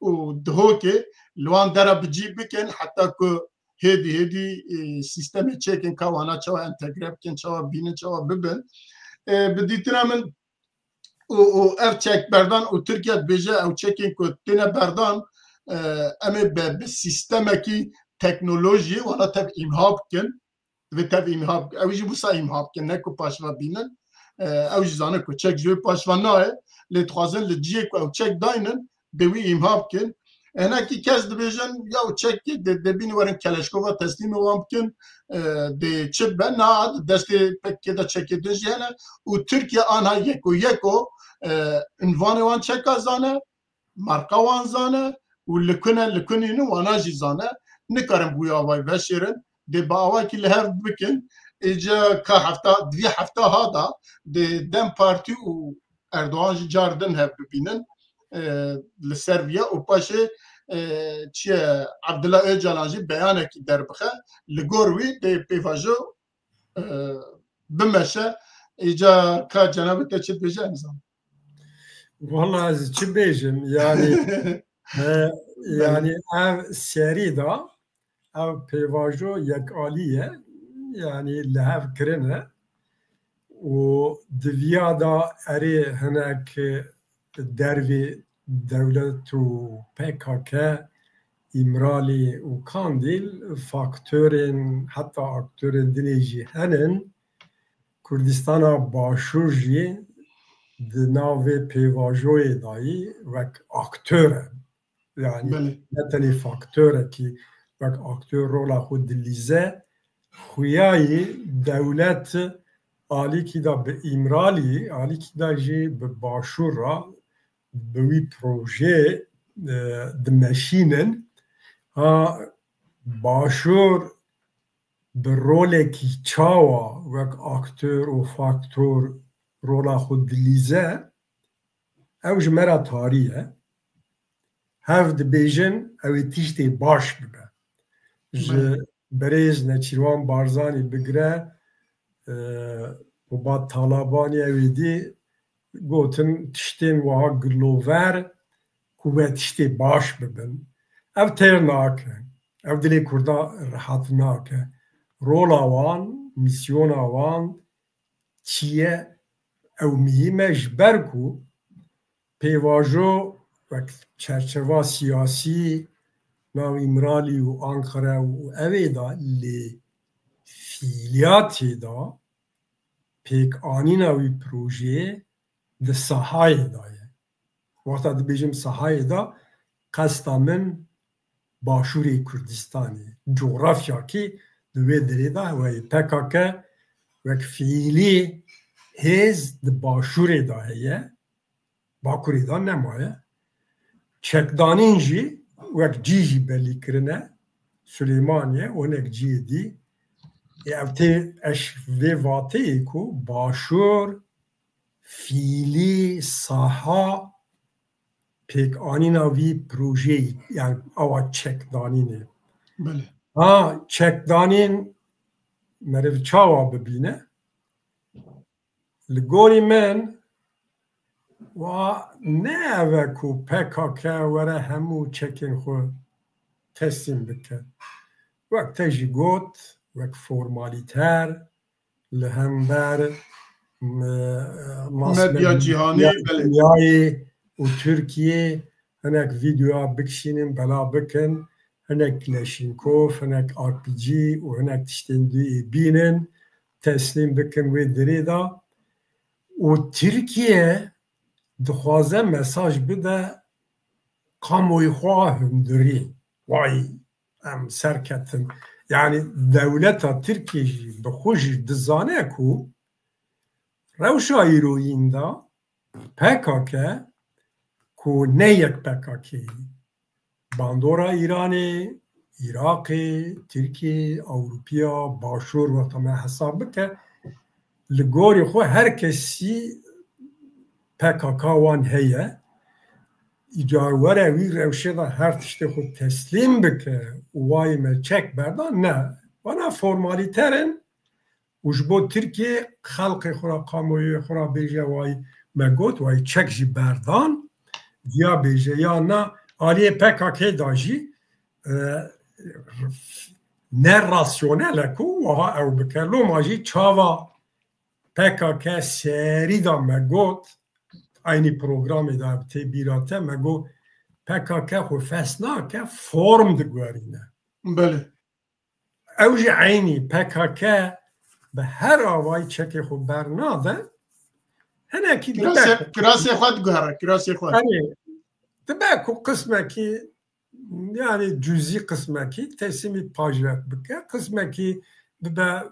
û Dihokê li wan dera bi cî bikin heta ku hêdî hêdî, e, sîstemê çêkin ka wana çawa entegre bikin, çawa bînin, çawa bibin. E, bi dîtina min û, û ev çekberdan û Tirkiye dibêje ew çekên ku têne berdan, e, em ê be, bi sîstemekî teknolojiyê wana tev îmha bikin. divê tev îmha bike. Ew jî wisa îmha bikin, ne ku paşva bînin. E, ew jî zane ku çek ji wê paşva nayê, lê dixwazin li cihê ku ew çek daynin, dê wî îmha bikin. Hinekî kes dibêjin, ya û çekê dê, dê bînin werin Keleşkova teslîmê wan bikin, e, dê çi be, na di destê P K K de çekê din jî hene û Tirkiye anha yeko yeko, e, unvanê wan çeka zane, marka wan zane û li ku ne, li ku nînin wana jî zane. Nikarin bi wî avayî veşêrin. Dê bi awakî li hev bikin. Êca ka hefta, di vî hefta ha da dê DEM Partî û Erdogan jî car din hev bibînin, e, li ser viya û paşê, e, çi ye, Abdullah Öcalan jî beyanekî derbixe. Li gor wî dê pêvajo, e, bimeşe. Îca ka cenabê te çi dibêje, em zanin. Wala ez çi bêjim, yani, e, yani ev serî da, ev pêvajo yekalî ye, yani li hev kirine û di viya da erê hinek dervê dewlet û P K K, Îmralî û Kandîl faktorên, heta aktorên dinê jî henin. Kurdistana Başûr jî di nav vê pêvajoyê de yî wek aktor e. Yani Belê. ne tenê faktorekî wek aktor rola xwe dilîze, xuyayî dewlet alîkî de bi Îmralî, alîkî de jî bi Başûr re bi wî projeyê, e, dimeşînin. Ha, Başûr bi rolekî çawa wek aktor û faktor rola xwe dilîze, ew ji me re tarî ye. Hev dibêjin ew ê tiştê baş bibe. Ji Belê. birêz Neçîrwan Barzanî bigire, e, Kubat Talabanî ew ê dî gotin tiştên wiha gilover ku we tiştê baş bibin. Ev têr nake. Ev dilê Kurda rehet nake. Rola wan, mîsyona wan çi ye? Ew muhîm e ji ber ku pêvajo wek çerçeva siyasî nav Îmralî û Ankara û ev ê de lê fiîliyatê de pêkanîna wî projeyê di sahayê de ye. Wexta dibêjim sahayê de, qesta min Başûrê Kurdistanê, cografyakî di wê derê de hewayê P K K wek fiîlî hêz di Başûrê de heye, Bakurê de nemaye. Çekdanîn jî wek cî jî belî kirine, Silêmaniye û hinek cihê dî. Ê ev tê eş vê vateyê ku Başûr fiîlî saha pêkanîna vî projeyî, yani awa çekdanînê. Belê. Ha, çekdanîn meriv çawa bibîne? Li gorî min, wa ne ev e ku P K K were hemû çekên xwe teslîm bike. Wek te jî got, wek formalîter, li hember, m-, Medya cîhanî, belê. Dinyayê û Tirkiyê hinek vîdeoya bikişînin, bela bikin, hinek Klaşînkov, hinek R P G û hinek tiştên duyê bînin, teslîm bikin wê dirê de. Û Tirkiye dixwaze mesaj bide kamoyê xwe hundirî. Vay, em serketin. Yani dewleta Tirkiyê jî bi xwe jî dizane ku rewşa îroyîn de P K K ku ne yek P K K yî, bandora Îranê, Iraqê, Tirkiyê, Ewropiya, Başûr, wexta me hesab bike, li gorî xwe her kesî P K K wan heye. Îcar were wî rewşê de her tiştê xwe teslîm bike û wayê me çek berdan, ne. Wana formalîter in û ji bo Tirkiye xelqê xwe re, kamoyê xwe re bêje wayî me got, wayî çek jî berdan, diya bêje ya na, aliyê P K K da jî, e, ne rasyonel e ku wiha ew bike. Loma jî çawa P K K serî da me got, eynî programê de ev tê bîra te, me got P K K xwe fes nake, form diguherîne. Belê. ew jî eynî P K K bi her avayî çekê xwe bernade, hinekî dibe Kirasê, ku kirasê xwe diguhere, kirasê xwe. Erê, dibe ku qismekî, yani cüzî qismekî teslîmî pajek bike, qismekî bibe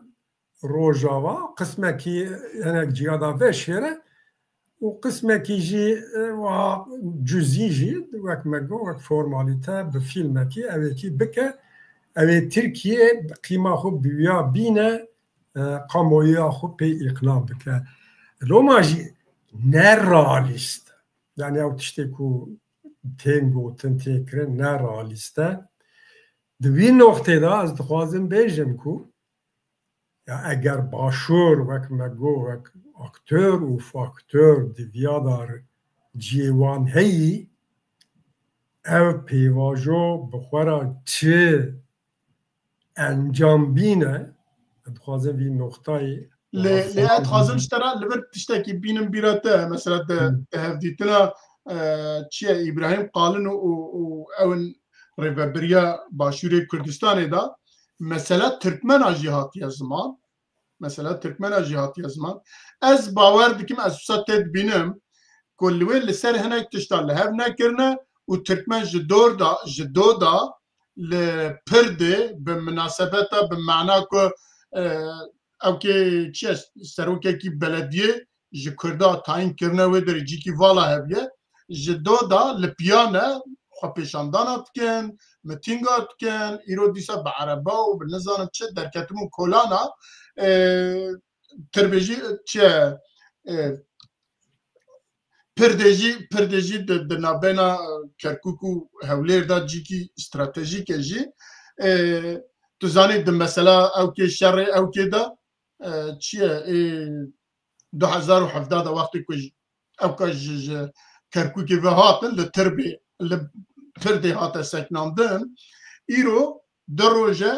Rojava, qismekî hinek cîya de veşêre û qismekî jî, e, wiha cüzî jî wek me got, wek formalîte bi fîlmekî ew ê kî bike, ew ê Tirkiye qîma xwe bi wiya bîne, e, kamuoya xwe pê îqna bike. Loma jî ne realîst. Yani ew tiştê ku tên gotin, tê kirin, ne realîst e. Di vî noqtê de ez dixwazim bêjim ku ya eger Başûr wek me got, wek aktor û faktor di viya de cihê wan heyî, ev pêvajo bi xwe re çi encam bîne, ez dixwazim vî noqtayê Lê, lê ez dixwazim ji te re li vir tiştekî bînim bîra te. Mesela te, Hmm. te hevdîtina, e, çi ye, Îbrahîm Qalin û, û, û ew in rêvebiriya Başûrê Kurdistanê de, mesela Tirkmena jî hatiye ziman. Mesela Tirkmena jî hatiye ziman. Ez bawer dikim, ez wisa tê dibînim ku li wê li ser hinek tişta li hev nekirine û Tirkmen ji dor da, ji do da li Pirdê bi minasebeta, bi mana ku, e, ew kê çi ye, serokekî belediyê ji Kurda tayîn kirine wê derê cîkî vala heviye, ji do da li piyane xwepêşandana dikin, mitînga dikin, îro dîsa bi ereba û bi nizanim çi derketim û kolana, e, tirbêjî çi ye, e, Pirdê jî, Pirdê jî di, di navbeyna Kerkûk û Hewlêr de cîkî stratejîk e jî. E, tu zanî di mesela ew kê şerê ew kê de, e, çi ye, ê, du hezar û hevdeh de wextê ku ji, ew ka ji, ji Kerkûkê ve hatin li Tirbê, li Pirdê hate seknandin. Îro du roj e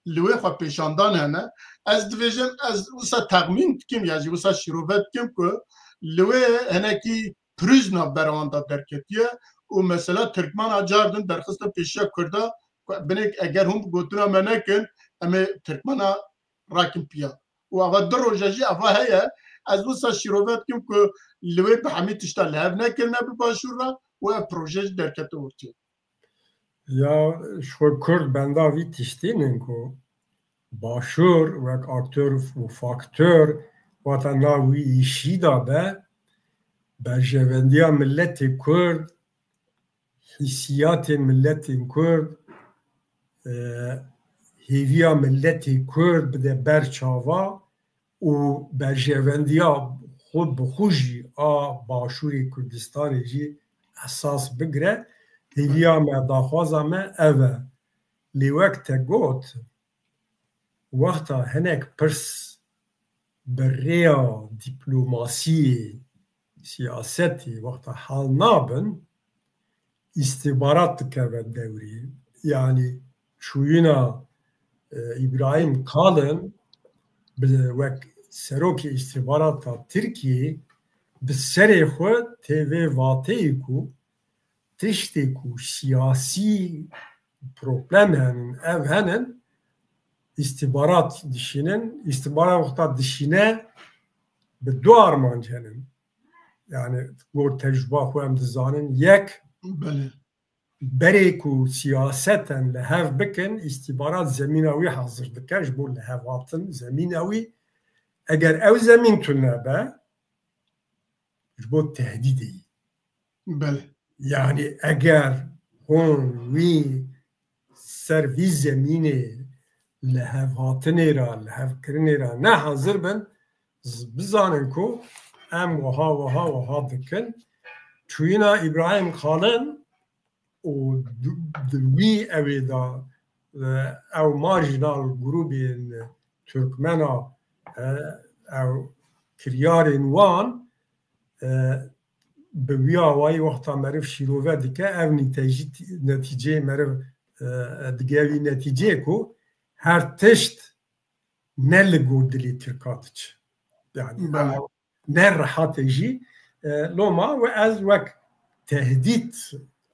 li wê xwepêşandan hene. Ez dibêjim, ez wisa texmîn dikim ya jî wisa şîrove dikim ku li wê hinekî piriz navbera wan de derketiye û mesela Tirkmana cardin derxistin pêşiya Kurda ku binêk eger hûn bi gotina me nekin, em ê Tirkmana rakin piya. Û ava du roja jî ava heye. Ez wisa şîrove dikim ku li wê bi hemî tişta li hev nekirine bi Başûr re û ev proje jî derkete ortê. Ya ji xwe Kurd benda vî tiştî nin ku Başûr wek aktor û faktor wata nav wî îşî de be, berjevendiya miletê Kurd, hîsiyatên miletên Kurd, e, hêviya miletê Kurd bide ber çava û berjevendiya xwe bi xwe jî a Başûrê Kurdistanê jî esas bigire. Hêviya me, daxwaza me ev e. Lê wek te got, wexta hinek pirs bi rêya dîplomasiyê, siyasetê wexta hal nabin, îstîbarat dikeve dewrê. Yanî çûyîna, e, Îbrahîm Kalin bi, wek serokê îstîbarata Tirkiyê bi serê xwe tê vê vateyê ku tiştê ku siyasî problem henin, ev henin, îstîbarat dişînin. Îstîbarat wexta dişîne bi du armanc henin. Yani gor tecrûba xwe em dizanin. Yek, Belê. berê ku siyaseten li hev bikin, îstîbarat zemîna wî hazir dike ji bo li hev hatin zemîna wî. Eger ew zemîn tune be, ji bo tehdîdê yî. Belê. Yani eger hûn wî ser vî zemînê li hev hatinê re, li hev kirinê re ne hazir bin, z-, bizanin ku em wiha, wiha, wiha dikin. Çûyîna Îbrahîm Kalin û di, di wî ewê de, e, ew marjinal grûbên Turkmena, e, ew kiryarên wan, e, bi wî awayî wexta meriv şîrove dike, ev nîtejî, netîceyê meriv, e, digihê wî netîceyê ku her tişt ne li gor dilê Tirka diçe. Yani Belê. ew ne rehat e jî, e, loma we ez wek tehdît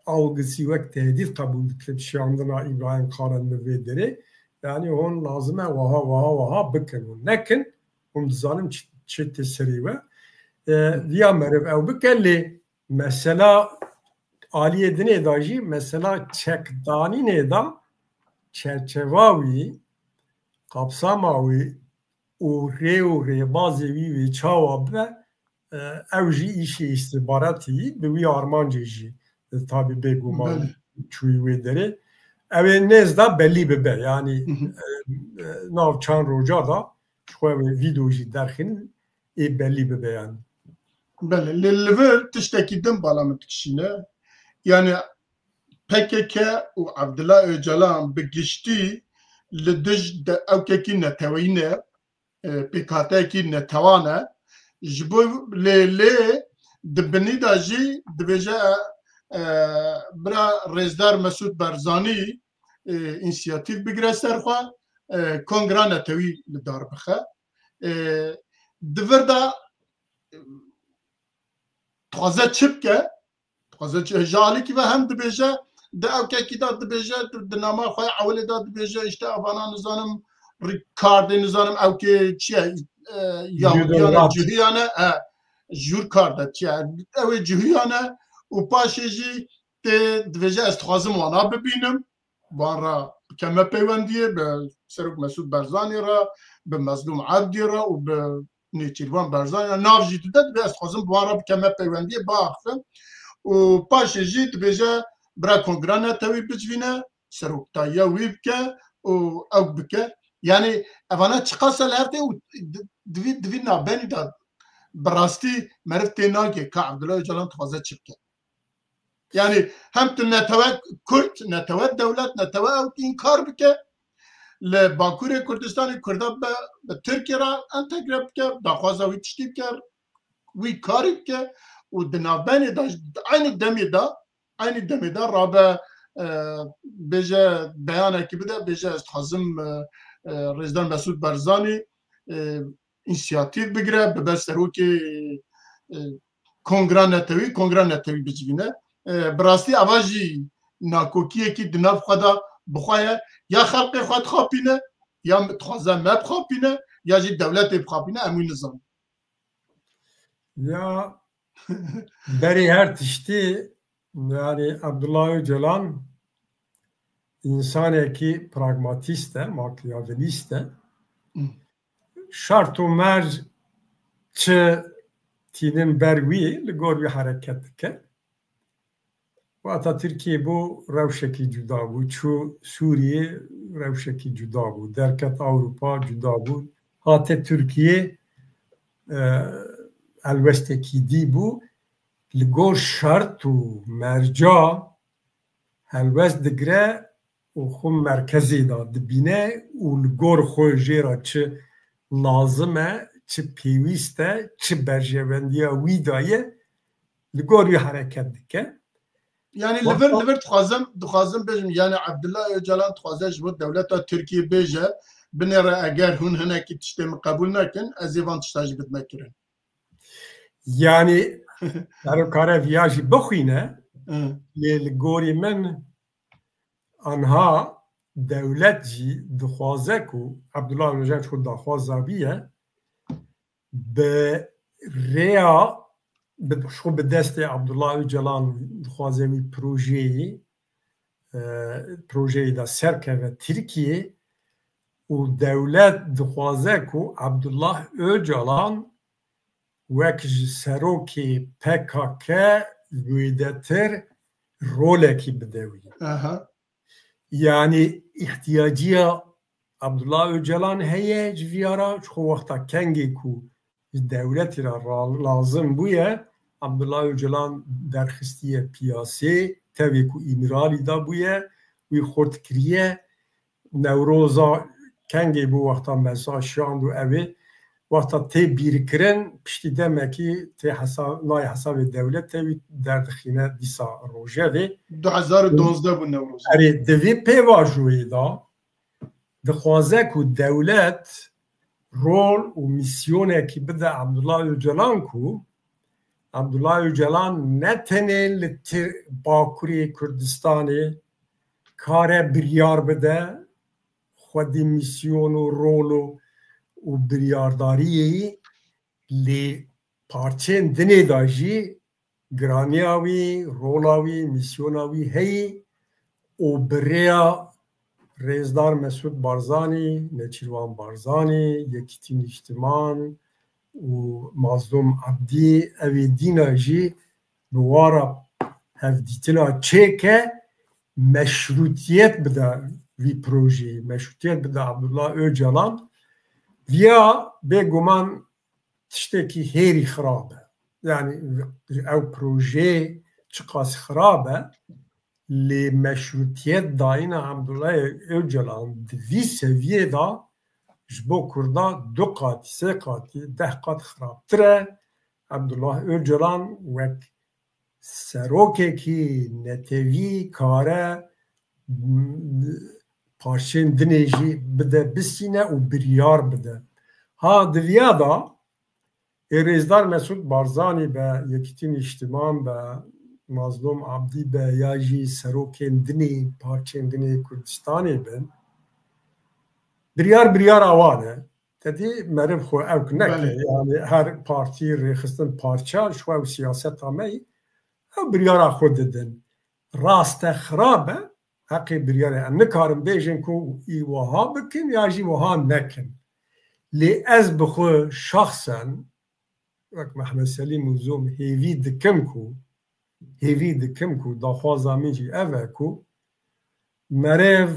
algısı, wek tehdît qebûl dikim şiyandina Îbrahîm Kalin li vê derê. Yani hûn lazim e wiha, wiha, wiha bikin. Hûn nekin, hûn dizanin çi, çi tê serê we. E, viya meriv ew bike, lê mesela aliyê dinê de jî, mesela çekdanînê de çerçeva wî, kapsama wî û rê û rêbazê wî wê çawa bibe, e, ew jî îşê îstihbaratî bi wî armancê jî, e, tabî bêguman Belê. çûyî wê derê. Ew ê nêz de belî bibe, yanî, Hı hı. e, e, nav çand roja da ji xwe wê vîdeo jî derxînin, ê belî bibe yanî. Belê, lê li vir tiştekî din bala min dikişîne. Yani P K K û Abdullah Öcalan bi giştî li dij de ewkekî neteweyî ne, e, pêkhateyekî netewan e. Ji bo lê, lê di binî de jî dibêje, e, bira Rêzdar Mesûd Barzanî, e, însiyatîf bigire ser xwe, e, kongra netewî li dar bixe. E, di vir de, e, dixwaze çi bike? Dixwaze çi, ji alîkî ve hem dibêje, di ewkekî de dibêje, di, di nama xwe ewilê de dibêje, işte, evana nizanim, rî-, kardê nizanim ewkê çi ye, e, Yahudiyane, Judolat. Cihuyane, e, jûr kar de çi ye, ew ê Cihuyane û paşê jî tê dibêje, ez dixwazim wana bibînim, bi wan re bikeme peywendiyê, bi Serok Mesûd Barzanî re, bi Mezlûm Ebdî re û bi Nêçîrvan Barzanî re. Nav jî dide, dibê ez dixwazim bi wan re bikeme peywendiyê, biaxifim. Û paşê jî dibêje, bira kongra netewî bicivîne, seroktayiya wî bike û ew bike. Yani evana çiqas e li her tê û di-, divî, divî navbenî de bi rastî meriv tê nagê ka Abdullah Öcalan dixwaze çi bike. Yani hem tu netewe Kurd, netewe dewlet, netewe ew înkar bike, li Bakurê Kurdistanê Kurda bi, bi Tirkiye re entegre bike, daxwaza wî tiştî bike, wî karî bike û di navbenê de, di eynî demê de, eynî demê de rabe, e, bêje beyanekî bide, bêje ez dixwazim, e, e, Rêzdar Mesûd Barzanî, e, însiyatîf bigire, bibe serokê, e, kongra netewî, kongra netewî bicivîne. E, bi rastî ava jî nakokiyekî di nav xwe de bi xwe ye. Ya xelqê xwe dixapîne, ya dixwaze me bixapîne, ya jî dewletê bixapîne, em wî nizanin. Ya berê her tiştî, yani Abdullah Öcalan însanekî pragmatîst e, makyavelîst e. Hı. Şert û merc çi tînin ber wî, li gor wî hereket dike. Wata Tirkiye bû rewşekî cuda bû, çû Sûriyê rewşekî cuda bû, derket Ewropa cuda bû, hate Tirkiye, e, helwestekî dî bû. Li gor şert û merca helwest digire û xwe merkezê de dibîne û li gor xwe jê re çi lazim e, çi pêwîst e, çi berjewendiya wî de ye, li gor wî hereket dike. Yani li vir, li vir dixwazim, dixwazim bêjim, yani Abdullah Öcalan dixwaze ji bo dewleta Tirkiye bêje, binêre eger hûn hinekî tiştê min qebûl nekin, ez ê van tişta jî bidime kirin. Yani serokare viya jî bixwîne, Hı. Lê li gorî min anha dewlet jî dixwaze ku Abdullah Öcalan ji xwe daxwaza wî ye, bi rêya, bi, ji xwe bi destê Abdullah Öcalan dixwaze wî projeyê, e, projeyê de serkeve Tirkiye û dewlet dixwaze ku Abdullah Öcalan wek ji serokê P K K zêdetir rolekî bide wî. Aha. Yani îhtiyaciya Abdullah Öcalan heye ji viyara, ji xwe wexta kengê ku ji dewletî re ra-, lazim bûye, Abdullah Öcalan derxistiye piyasê, tevê ku Îmralî de bûye, wî xurt kiriye, Newroza kengê bû wexta meza şand û ew ê wexta tê bîrkirin, piştî demekî tê hesa-, nayê hesabê dewletê wî derdixîne dîsa rojevê. Du hezar û duwazdeh bû Newroz. Erê, di vî pêvajoyê de dixwaze ku dewlet rol û mîsyonekî bide Abdullah Öcalan ku Abdullah Öcalan ne tenê li Tir-, Bakurê Kurdistanê kare biryar bide, xwedî misyon û rol û û biryardariyê yî, lê parçên dinê de jî giraniya wî, rola wî, mîsyona wî heyî û bi rêya Rêzdar Mesûd Barzanî, Nêçîrvan Barzanî, Yekîtî Nîştiman û Mazlûm Ebdî, ev ê dîna jî bi wara hevdîtina çêke meşrûtiyet bide vî projeyê, meşrûtiyet bide Abdullah Ocalan. Viya bêguman tiştekî hêrî xirab e. Yanî ew projeyê çiqas xirab e, lê meşrûtiyet dayîna Abdullah Ocalan di vî seviyê de ji bo Kurda du qatî, sê qatî, deh qat xirabtir e. Abdullah Ocalan wek serokekî netewî kare, m, parçên dinê jî bide bisîne û biryar bide. Ha, di viya de ê Rêzdar Mesûd Barzanî be, Yekîtî Nîştiman be, Mazlûm Abdî be ya jî serokên dinê, parçên dinê Kurdistanê bin, biryar biryara wan e. Te dî meriv xwe ewk neke. Belê. Yanî her partî rêxistin parça ji xwe û siyaseta me yî, ew biryara xwe didin. Rast e, xirab e, heqê biryarê. Em nikarin bêjin ku î wiha bikin ya jî wiha nekin. Lê ez bi xwe şexsen, wek Mehmet Selîm û Zom hêvî dikim ku, hêvî dikim ku daxwaza min jî ev e ku meriv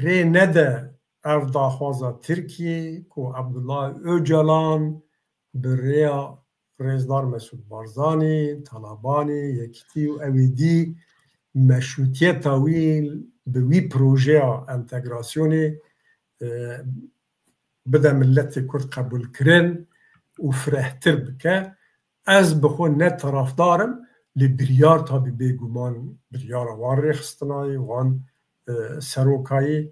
rê nede ev daxwaza Tirkiyê ku Abdullah Ocalan bi rêya Rêzdar Mesûd Barzanî, Talabanî, Yekîtî û ew ê dî meşrûtiyeta wî bi wî projeya entegrasyonê, e, bide miletê Kurd qebûlkirin û firehtir bike. Ez bi xwe ne tarafdar im, lê biryar tabî bêguman biryara wan rêxistinayê, wan, e, serokayê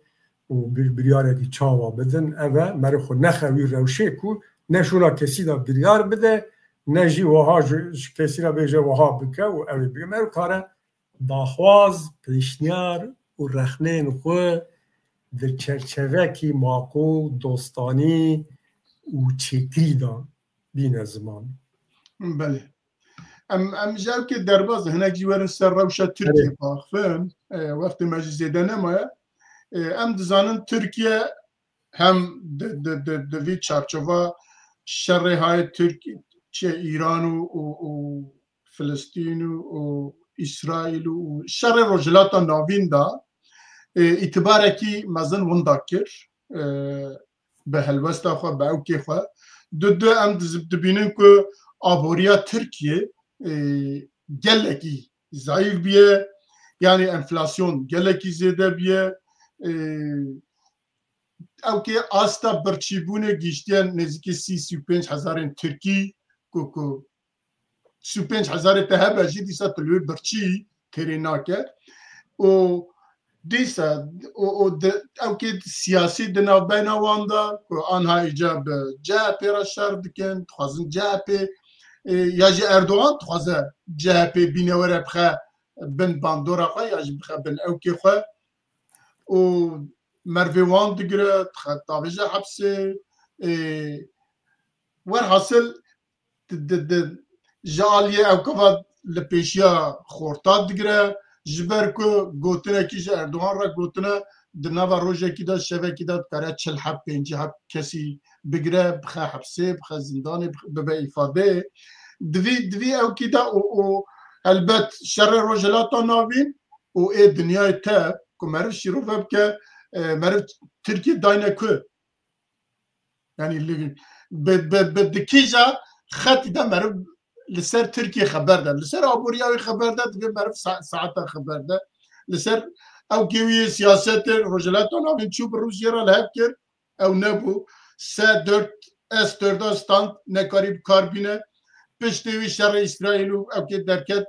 û bir-, biryarekî çawa bidin, ev e, meriv xwe nexe wî rewşê ku ne şûna kesî de biryar bide, ne jî wiha ji, ji kesî re bêje wiha bike û ew ê bike. Meriv kare daxwaz, pêşniyar û rexneyên xwe di çerçevekî maqûl, dostanî û çêkirî de bîne ziman. Belê. Em, em ji ewkê derbas, hinek jî werin ser rewşa Tirkiyê Belê. biaxivin. E, wextê me jî zêde nemaye. E, em dizanin Tirkiye hem di, di, di, di vî çarçova şerê hayê Tirk-, çi Îran û, û, û Filistîn û, û Îsraîl û, û şerê Rojhilata Navîn de, e, îtibarekî mezin winda kir, e, bi helwesta xwe, bi ewkê xwe. Du du em diz-, dibînin ku aboriya Tirkiyê, e, gelekî zayîf bûye, yanî enflasyon gelekî zêde bûye, e, ewkê asta birçîbûnê gihîştiye nêzîkî sî, sî û pênc hezarên Tirkî ku, ku sî û pênc hezarê te hebe jî dîsa tu li wê birçî têrê nake. Û dîsa, û, û di, ewkê siyasî di navbeyna wan de ku anha îca bi C H P re şer dikin, dixwazin C H P, e, ya jî Erdogan dixwaze C H P bîne were bixe bin bandora xwe ya jî bixe bin ewkê xwe. Û mervê wan digire, dixe davêje hepsê. Ê, werhasil di, di, di, ji aliyê ewkeva li pêşiya xorta digire, ji ber ku gotinekî ji Erdogan re gotine, di nava rojekî de, şevekî de dikare çil heb, pêncî heb kesî bigire, bixe hepsê, bixe zindanê, bixe, bibe îfadeyê. Di vî, di vî ewkî de û, û helbet şerê Rojhilata Navîn û ê dinyayê te ku meriv şîrove bike, e, meriv Tirkiye dayne ku? Yanî li, bi, bi, bi di kîja xetî de meriv li ser Tirkiye xeber de, li ser aboriya wî xeber de, divê meriv sa-, saeta xeber de. Li ser ewkê wî yê siyasetê Rojhilata Navîn çû bi Rûsya re li hev kir, ew nebû. S dört, S dört stand nekarî bi kar bîne. Piştê wî şerê Îsraîl û ewkê derket,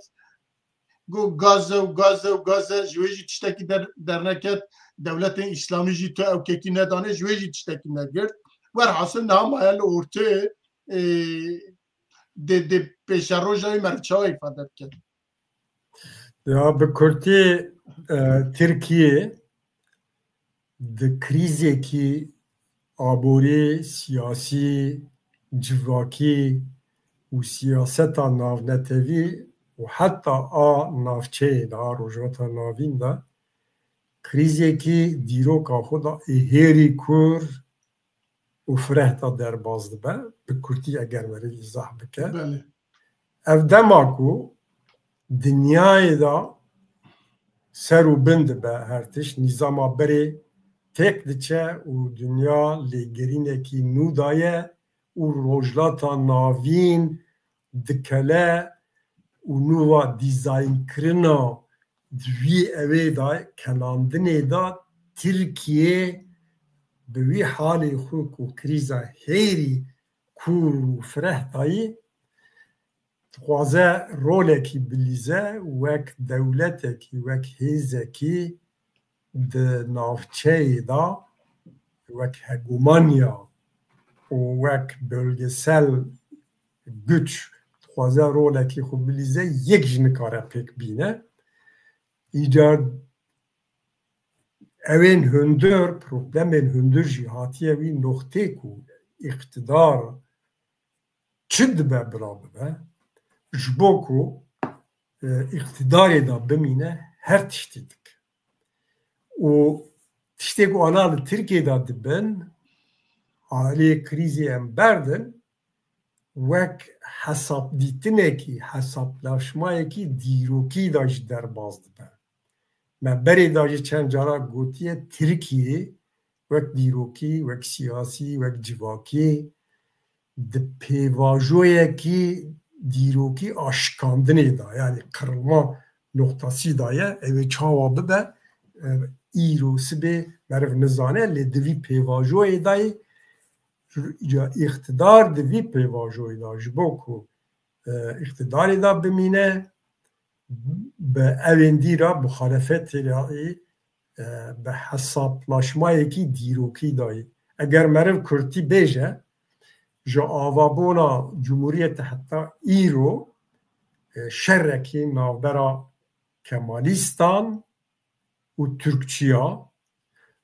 got Gaze û Gaze û Gaze, ji wê jî tiştekî der-, derneket. Dewletên Îslamî jî tu ewkekî nedane, ji wê jî tiştekî negirt. Werhasil niha maye li ortê, ê, dê, dê pêşeroja wî meriv çawa îfade bike? Ya bi kurtî, e, Tirkiye di krîzekî aborî, siyasî, civakî û siyaseta navnetewî û heta a navçeyê de, a Rojhilata Navîn de krîzekî dîroka xwe de ê hêrî kûr û fireh de derbas dibe. Bi kurtî eger meriv îzah bike. Belê. Ev dema ku dinyayê de ser û bin dibe her tişt, nîzama berê têk diçe û dinya lêgerînekî nû daye û Rojhilata Navîn dikele û nûva dîzaynkirina di wî ewê de, kenandinê de Tirkiye bi wî halê xwe ku krîza hêrî kûr û fireh dayî, dixwaze rolekî bilîze wek dewletekî, wek hêzekî di navçeyê de, wek hegemoniya û wek bölgesel güç dixwaze rolekî xwe bilîze, yek jî nikare pêk bîne. Îcar ewên hundir, problemên hundir jî hatiye wî noxtê ku îqtidar çi dibe bila bibe, ji bo ku, e, îqtidarê de bimîne, her tiştî dike. Û tiştê ku ana li Tirkiyê de dibin, aliyê krîzê em berdin, wek hesabdîtinekî, hesablaşmayekî dîrokî de jî derbas dibe. Me berê de jî çend cara gotiye, Tirkiye wek dîrokî, wek siyasî, wek civakî di pêvajoyekî dîrokî a şikandinê de, yanî qirılma noxtasî de ye, ew ê çawa bibe, e, îro sibê meriv nizane, lê di vî pêvajoyê de ye, îqtidar di vî pêvajoyê de ji bo ku, e, îqtidarê de bimîne, bi ewên dî re muxalefetê re, e, bi hesaplaşmayekî dîrokî dayî. Eger meriv kurtî bêje, ji avabûna Cumhuriyetê heta îro, e, şerekî navbera Kemalîstan û Tirkçiya,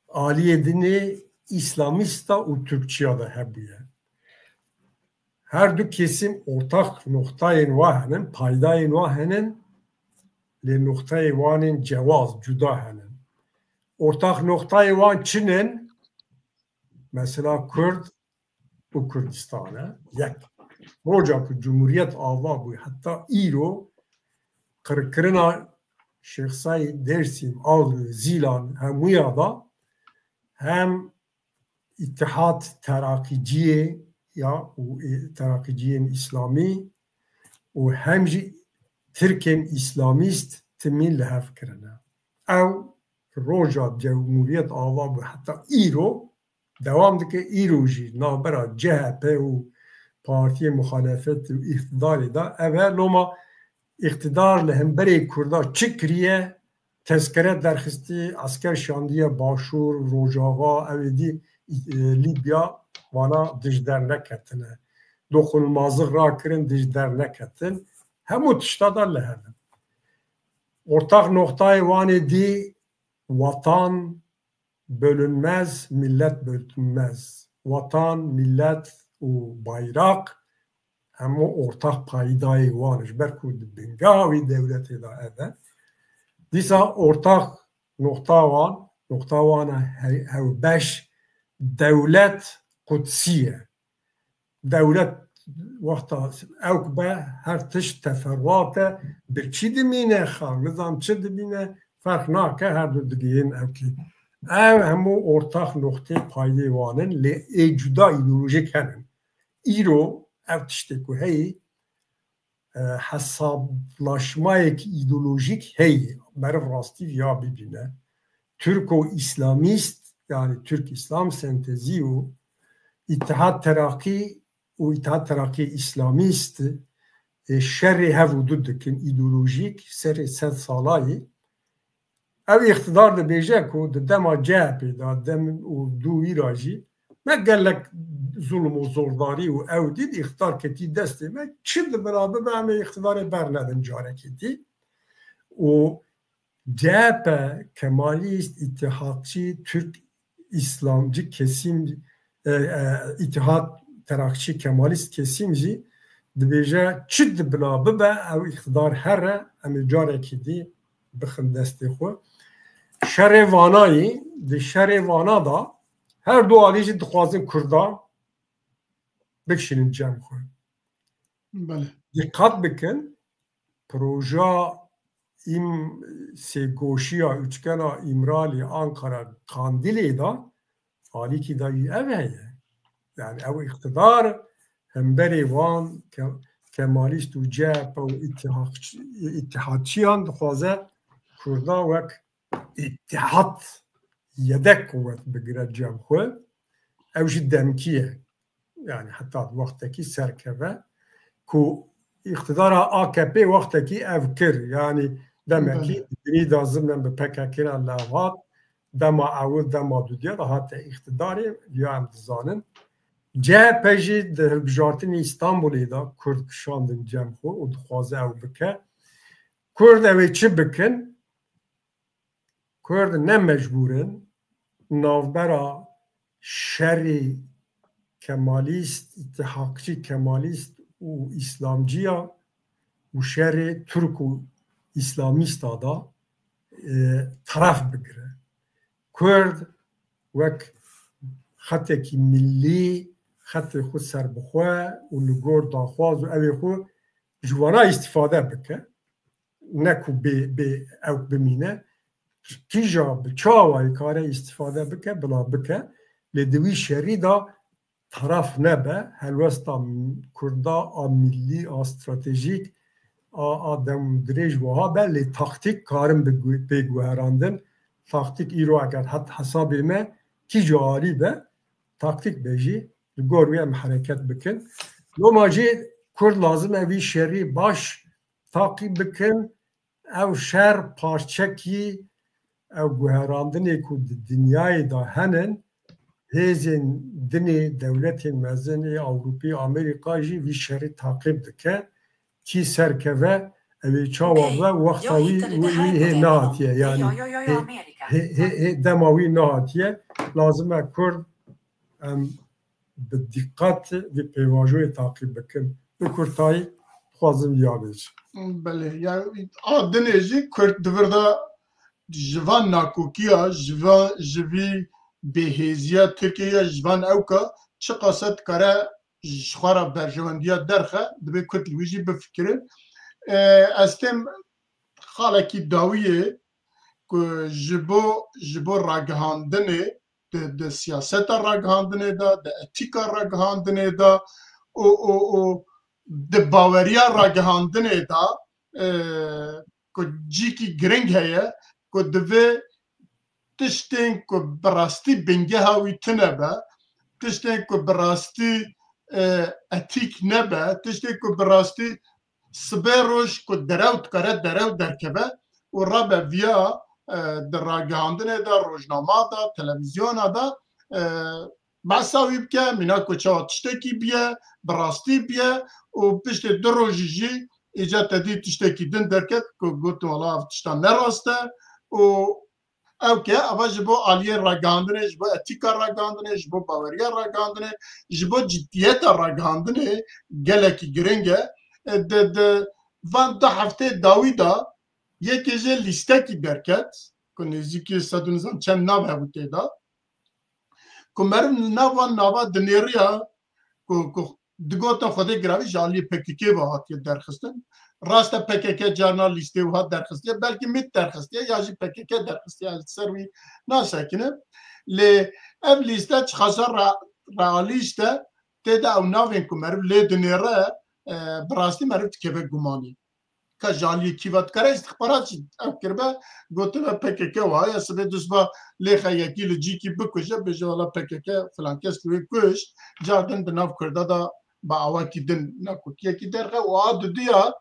aliyê dinê Îslamîsta û Tirkçiya de hebûye. Her du kesîm ortak noxtayên wa henin, paydayên wa henin, lê noxtayê wan ên cewaz, cuda henin. Ortak noxtayê wan çi nin? Mesela Kurd û Kurdistan e, yek. Roja ku Cumhuriyet ava bû heta îro, qirkirina Şêx Seîd, Dêrsim, Agirî, Zîlan, hemûya da hem Îtihad Teraqîciyê ya û, e, Teraqîciyên Îslamî û hem jî Tirkên Îslamîst timî li hev kirine. Ew roja Cumhuriyet ava bû heta îro dewam dike, îro jî navbera C H P û partiyê muxalefet û îqtidarê de ev e. Loma îqtidar li hemberê Kurda çi kiriye? Tezkere derxistî, esker şandiye Başûr, Rojava, ew ê dî, e, Lîbya, vana dij derneketine. Doxunulmazlık rakirin, dij derneketin. Hemû tişta da li hev in. Ortak noktayê wan ê dî, vatan bölünmez, millet bölünmez. Vatan, millet û bayrak hemû ortak paydayê wan e. Ji ber ku di bingeha wî dewletê de ev e. Dîsa ortak noqta wan, noqta wan e he-, hewbeş, dewlet qudsî ye. Dewlet wexta ewk be, her tişt teferruat e, bi çi dimîne, xar nizam çi dimîne, ferq nake, her du digihên ewkê. Ev hemû ortak noqtê paydê wan in, lê ê cuda îdeolojîk henin. Îro ev tiştê ku heyî, e, hesablaşmayek îdeolojîk heye. Meriv rastî viya bibîne. Türko-Îslamîst, yani Türk-İslam sentezi û Îtihad Terakî û Îtihad Terakî Îslamîst, e, şerê hev û du dikin, îdeolojîk, serê sed salayî. Ev îqtidar dibêje ku di dema C H P de, dem û dû wî ra jî me gelek zulm û zordarî û ew dît, îqtidar ketî destê me, çi di bira bibe, em ê îqtidarê bernedin carekê dî. Û C H P, Kemalîst, îtîhatçî, Türk îslamcî kesîm, e, e, îtîhat terakçî kemalîst kesîm jî dibêje çi di bila bibe ew îqtidar here, em ê carekî dî bixin destê xwe. Şerê Vanayî, di şerê Vana da her du alî jî dixwazin Kurda bikişînin cem xwe. Belê. Dîqat bikin, proja îm sêgoşiya üçgena Îmralî, Ankara, Kandilê de alîkî de jî ev heye. Yani ew îqtidar hemberê wan ke-, kemalîst û C H P û îtihakçi-, îtihadçiyan dixwaze Kurda wek îtihat yedek quwet bigire cem xwe. Ew jî demkî ye. Yani heta wextekî serkeve ku îqtidara A K P wextekî ev kir. Yani demekî Belê. Binî da zimnen bi P K K re lewhat, dema ewil, dema dudiya da hate îqtidarê, ya em dizanin. C H P jî di hilbijartinê Îstanbulê de Kurd kişandin cem xwe û dixwaze ew bike. Kurd ew ê çi bikin? Kurd ne mecbûr in navbera şerê kemalîst, îtihakçî kemalîst û îslamciya û şerê Tirk û îslamîsta da, e, taraf bigire. Kurd wek xetekî millî, xetê xwe serbixwe û li gor daxwaz û ewê xwe ji wana îstîfade bike. Ne ku bê, bê ew bimîne. Kîja bi çi awayî kare îstîfade bike, bila bike. Lê di wî şerî de taraf nebe. Helwesta Kurda a millî, a stratejîk, a, a dem dirêj wiha be, lê taktîk karin bi gu-, bê guherandin. Taktîk îro eger het hesabê me kîja alî be, taktîk be jî, li gor wî em hereket bikin. Loma jî Kurd lazim e vî şerî baş taqîb bikin. Ew şer parçekî ew guherandinê ku di dinyayê de henin, hêzên dinê, dewletên mezin ê Ewropî, Amerîka jî vî şerî taqîb dike. Kî serkeve, ew ê çawa Okay. bibe, wexta Yo, wî, he, wî, wî hê nehatiye, yanî Yo, yo, yo, yo, hê, Amerika. hê, hê, hê dema wî nehatiye, lazim e Kurd em bi dîqet vî pêvajoyê taqîb bikin. Bi kurtayî dixwazim viya bêjim. Belê, yani a dinê jî Kurd di vir de ji van nakokiya, ji va-, ji vî bêhêziya Tirkiye, ji van ewka çiqas e dikare ji xwe re berjewendiya derxe, divê Kurd li wî jî bifikire. E, ez têm xalekî dawiyê ku ji bo, ji bo ragihandinê di, di siyaseta ragihandinê de, di etîka ragihandinê de û, û, û di baweriya ragihandinê de, e, ku cîkî giring heye, ku divê tiştên ku bi rastî bingeha wî tune be, tiştên ku bi rastî, e, etîk nebe, tiştên ku bi rastî sibê roj ku derew dikare derew derkeve û rabe viya, e, di ragihandinê de, rojnama de, televîzyona de, e, behsa wî bike, mîna ku çawa tiştekî biye, bi rastî biye û piştê du rojî jî îca te dî tiştekî din derket ku gotin wala ev tişta ne rast e û ew ke eva ji bo aliyê ragihandinê, ji bo etîka ragihandinê, ji bo baweriya ragihandinê, ji bo ciddiyeta ragihandinê gelekî giring e. E, di, di van du heftê dawî de yekê jê lîstekî derket ku nêzîkî sed û nizam çend nav hebû tê de. Ku meriv nav van nava dinêriya ku, ku digotin Xwedê giravî ji aliyê P K K ve hatiye derxistin. Rast e P K K carna lîstê wiha derxistiye, belkî MÎT derxistiye ya jî P K K derxistiye, ez li ser wî nasekinim. Lê ev lîste çiqasa re-, realîst e, tê de ew navên ku meriv lê dinêre, e, bi rastî meriv dikeve gumanî. Ka ji aliyê kî ve dikare îstixbarat jî ew kiribe, gotibe P K K wiha ye, sibê dusba lêxe yekî li cîkî bikuje, bêje wela P K K filan kes li wê kuşt, car din di nav Kurda de bi awakî din nakokiyekî derxe û a dudiya,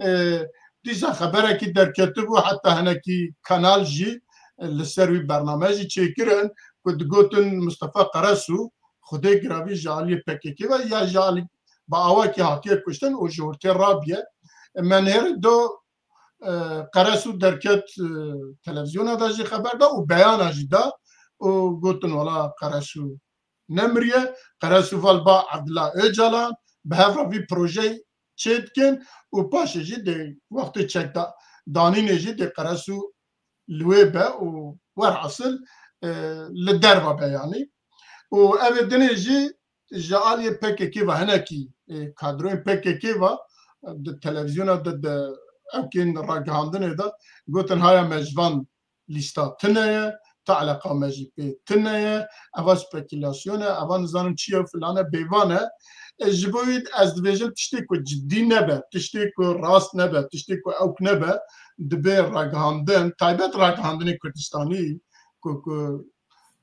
e, dîsa xeberekî derketibû, heta hinekî kanal jî, e, li ser wî bername jî çêkirin ku digotin Mustafa Qeresu Xwedê giravî ji aliyê P K K ve ya ji alî bi awakî hatiye kuştin û ji ortê rabiye. Menhêrê do, e, Qeresu derket, e, televîzyona de jî xeber da û beyana jî da û gotin wala Qeresu nemiriye, Qeresu val ba Abdullah Öcalan, bi hev re vî projeyê çêdikin û paşê jî dê wextê çekda-, danînê jî dê Qeresu li wê be û werhasil, e, li derva be yanî. Û ev ê dinê jî ji aliyê P K K ve hinekî, e, kadroyên P K K ve di televîzyona de, di ewkên ragihandinê de gotin haya me ji van lîsta tune ye, ta eleqa me jî pê tune ye, eva spekülasyon e, eva nizanim çi ye, filan e, bêvan e. E, ji bo wî ez dibêjim tiştê ku cidî nebe, tiştê ku rast nebe, tiştê ku ewk nebe, dibe ragihandin, taybet ragihandinê Kurdistanî ku, ku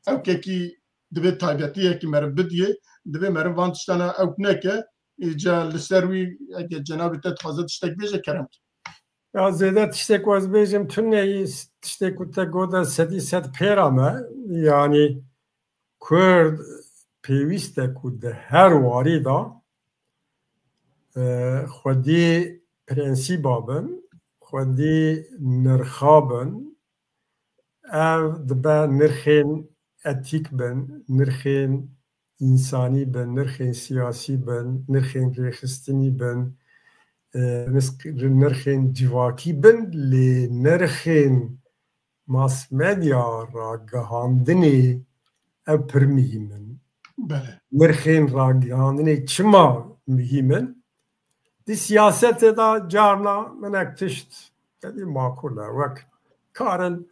ewkekî divê taybetiyekî meriv bidiyê, divê meriv van tiştana ewk neke. Îca li ser wî, eger cenabê te dixwaze tiştek bêje, kerem ke. Ya zêde tiştek ku ez bêjim tune yî, tiştek ku te got de sedî sed pêra me. Yanî Kurd pêwîst e ku di her warî de, e, xwedî prensîba bin, xwedî nirxa bin, ev dibe nirxên etîk bin, nirxên însanî bin, nirxên siyasî bin, nirxên rêxistinî bin, e, nirx-, nirxên civakî bin, lê nirxên masmedya ragihandinê ev pir muhîm in. Belê. Nirxên ragihandinê çima muhîm in? Di siyasetê de carna hinek tişt tevî makul e. Wek karin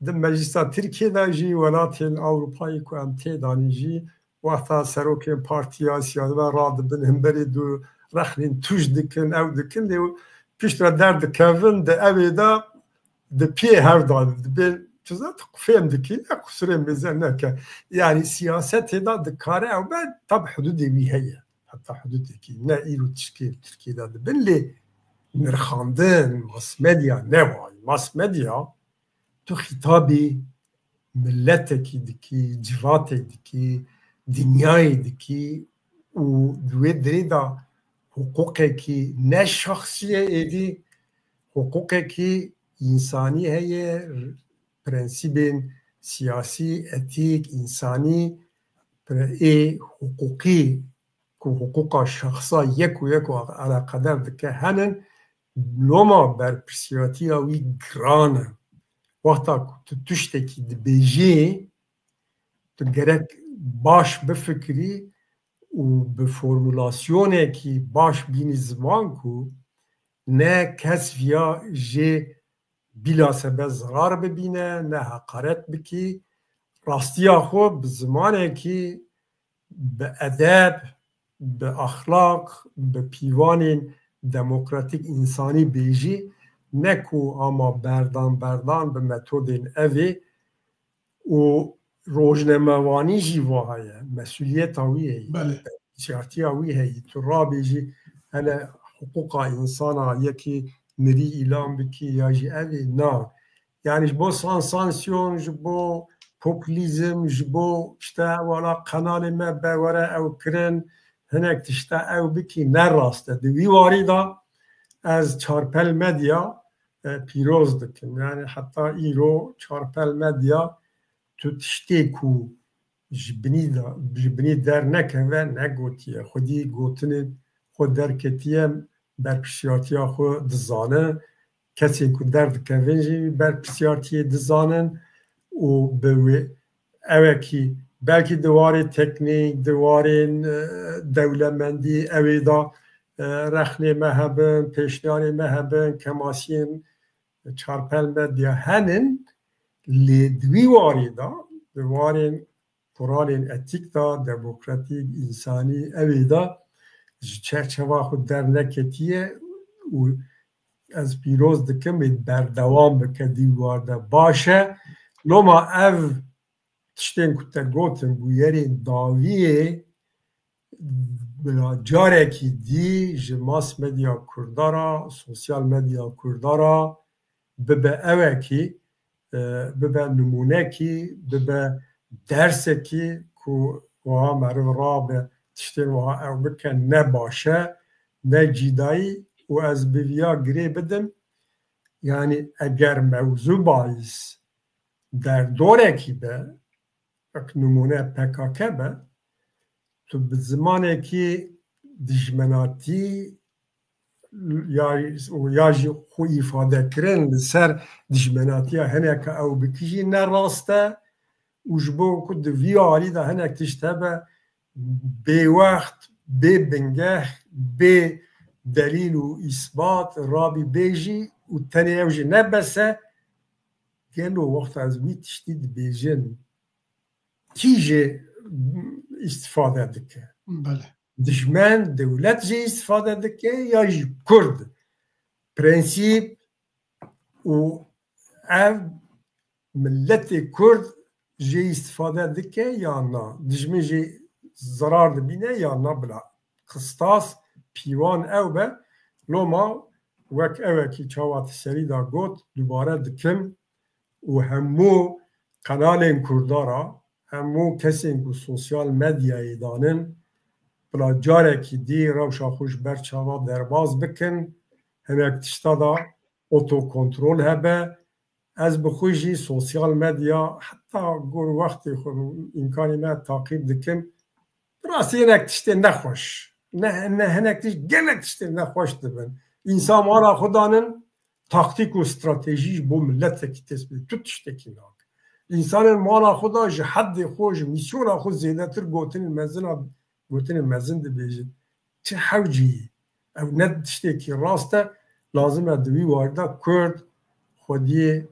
di meclisa Tirkiyê de jî welatên Ewropayê ku em tê de ne jî wexta serokên partiya siyasî ve radibin hemberî du rexnên tûj dikin, ew dikin, lê piştre derdikevin di evê de di pê hev de dibên çiza tu fêm dikî, ne qusurê mêze neke. Yanî siyasetê de dikare ew be, tab hududê wî heye. Heta hududekî ne îro tişkê Tirkiyê de dibin, lê nirxandin, mass media ne wayî. Mass media tu xîtabî miletekî dikî, civatê dikî, dinyayê dikî û di wê dirê de hiqûqekî ne şexsî ye êdî, hiqûqekî însanî heye, prensîbên siyasî, etîk, însanî, pre-, ê hiqûqî ku hiqûqa şexsa yek û yek û eleqeder dike henin, loma berpirsiyatiya wî giran e. Wexta ku tu tiştekî dibêjî, tu gerek baş bifikirî û bi formulasyonekî baş bînî ziman ku ne kes viya jê bîlasebe zirar bibîne, ne heqaret bikî. Rastiya xwe bi zimanekî bi edeb, bi exlaq, bi pîvanên demokratîk, însanî bêjî, ne ku ama berdan berdan bi metodên evê û rojnamevanî jî wiha ye, mesuliyeta wî heye, Belê. Berpirsiyartiya wî heye. Tu rabêjî hele hiqûqa însana yekî mirî îlan bikî ya jî evê na. Yanî ji bo sansansyon, ji bo populîzm, ji bo işte wala qenalê me be were ew kirin, hinek tişta ew bikî, ne rast e. Di wî warî de ez Çarpel Medya, e, pîroz dikim. Yanî heta îro Çarpel Medya tu tiştê ku ji binî de, ji binî dernekeve negotiye. Xwedî gotinên xwe derketiye, berpirsiyartiya xwe dizane. Kesên ku derdikevin jî berpirsiyartiyê dizanin û bi wê ewekî belkî di warê teknîk, di warên, e, dewlemendî ewê de, e, rexnê me hebin, pêşniyarê me hebin, kemasiyên Çarpel Medya henin, lê di wî warî de, di warên kuralên etîk de, demokratîk, însanî, ewê de ji çerçeva xwe derneketiye û ez pîroz dikim, ê berdewam bike di wî war de. Baş e, loma ev tiştên ku te gotin, bûyerên dawiyê, bila carekî dî ji mass medya kurda re, sosyal medya kurda re bibe ewekî, e, bibe nimûnekî, bibe dersekî ku wiha meriv rabe tiştên wiha ew bike ne baş e, ne cîdayî û ez bi viya girê bidim. Yanî eger mewzû bahîs derdorekî be, Wek nimûne P K K be, tu bi zimanekî dijmenatî ya, ya jî xwe îfadekirin li ser dijmenatiya hineke ew bikî jî ne rast e û ji bo ku di vî alî de hinek tişt hebe bêwext, bê bingeh, bê delîl û îsbat rabî bêjî û tenê ew jî ne bes e, gelo wexta ez wî tiştî dibêjim, kî jê îstifade dike? Belê. Dijmen, dewlet jê îstifade dike ya jî Kurd? Prensîp û ev miletê Kurd jê îstifade dike ya na? Dijmin jê zerar dibîne ya na bila? Qistas, pîvan ew be. Loma wek ewekî çawa ti serî de got, dubare dikim û hemû qenalên Kurda ra, hemû kesên ku sosyal medyayê danin, bila carekî dî rewşa xwe ji ber çava derbas bikin, hinek tişta da otokontrol hebe. Ez bi xwe jî sosyal medya heta gor wextê xwe îmkanî me taqîb dikim. Rastî hinek tiştê nexweş. Ne, ne hinek tişt, gelek tiştê nexweş dibin. Însan mala xwe danin, taktîk û stratejî ji bo miletekî tespît, tu tiştekî nake. Însanên mala xwe da ji heddê xwe, ji mîsyona xwe zêdetir gotinên mezin a, gotinên mezin dibêjin. Çi hewcî yî? Ev ne tiştekî rast e. Lazim e di wî warî de Kurd xwediyê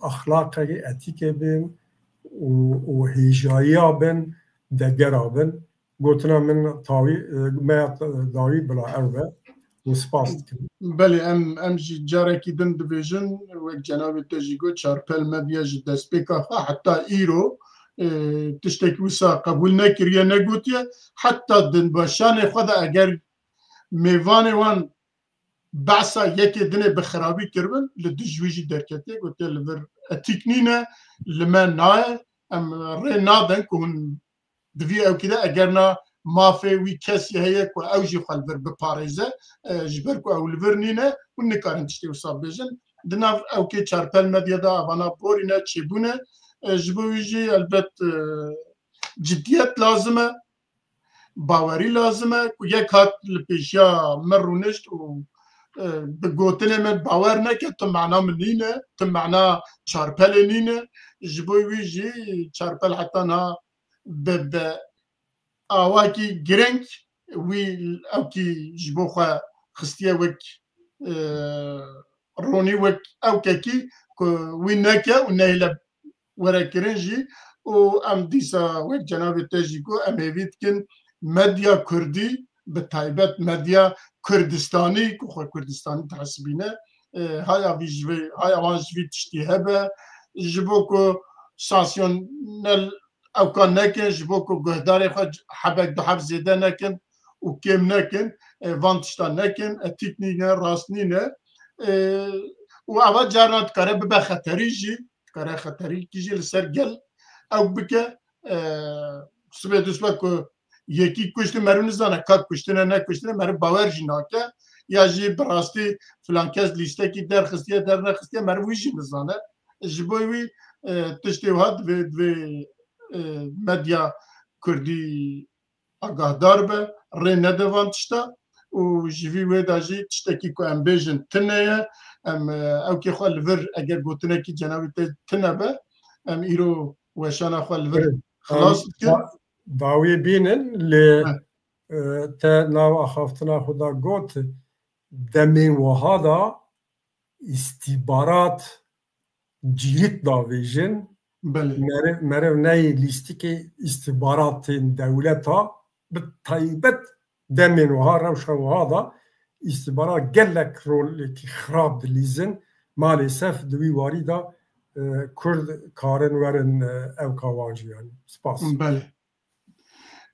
exlaqekê, etîkê bin û, û hêjayiya bin, degera bin. Gotina min tawî, e, me ya dawî bila ew be û spas dikim. Belê, em, em jî carekî din dibêjin, wek cenabê te jî got, Çarpel Medya ji destpêka xwe heta îro, e, tiştekî wisa qebûl nekiriye, negotiye. Heta di weşanê xwe de eger mêvanê wan behsa yekê dinê bi xirabî kiribin, li dij wî jî derketiye, gotiye li vir etîk nîne, li me nayê, em rê nadin ku hûn di vî ewkî de eger na mafê wî kesî heye ku ew jî xwe li vir biparêze, e, ji ber ku ew li vir nîne, hûn nikarin tiştê wisa bêjin. Di nav ewkê Çarpel Medya de evana borîne, çêbûne. E, ji bo wî jî elbet, e, cidiyet lazim e, bawerî lazim e ku yek hat li pêşiya min rûnişt û, e, bi gotinê min bawer neke, tu mana min nîne, tu mana Çarpelê nîne. Ji bo wî jî Çarpel heta niha bi, bi awakî girîng wî ewkî ji bo xwe xistiye wek, e, ronî, wek ewkekî ku wî neke û nehêle were kirin jî. Û em dîsa wek cenabê te jî got, em hêvî dikin medya kurdî, bi taybet medya kurdistanî ku xwe kurdistanî dihesibîne, e, haya vî ji vê, haya wan ji vî tiştî hebe, ji bo ku sansasyonel ewka nekin, ji bo ku guhdarê xwe hebek du heb zêde nekin û kêm nekin, e, van tişta nekin, etîk nîne, rast nîne. E, û eva carna dikare bibe xeterî jî, dikare xeterîkî jî li ser gel ew bike. E, sibê dusbe ku yekî kuştî, meriv nizane ka kuştine, nekuştine, meriv bawer jî nake. Ya jî bi rastî filan kes lîstekî derxistiye, dernextiye, meriv wî jî nizane. Ji bo wî, e, tiştê wiha divê, divê, e, medya kurdî agahdar be, rê nede van tişta û ji vî wê de jî tiştekî ku em bêjin tune ye, em, e, ewkê xwe li vir, eger gotinekî cenabê te tune be, em îro weşana xwe li vir Evet. xilas Em dikin. da-, dawî bînin lê, Heh. e, te nav axaftina xwe da got, demên wiha da îstîbarat cîrit davêjin. Belê. Meriv, meriv neyê lîstikê îstîbaratên dewleta, bi taybet demên wiha, rewşa wiha da îstîbarat gelek rolekî xirab dilîzin. Malêsef di wî warî de, e, Kurd karin werin, e, ewka wan jî, yanî. Spas. Belê.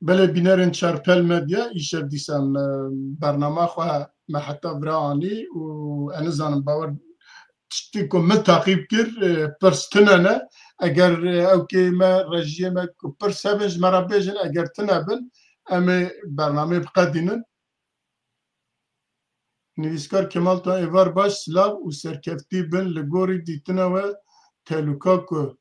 Belê, bînerên Çarpel Medya, îşev dîsa me bernama xwe me heta vira anî û ez nizanim bawer tiştê ku min taqîb kir, e, pirs tune ne. Eger, e, ewkê me, rejiyê me ku pirs hebin ji me re bêjin, eger tune bin, em ê bernameyê biqedînin. Nivîskar Kemal Tan, êvar baş, silav û serkeftî bin. Li gorî dîtina we, tehlûka ku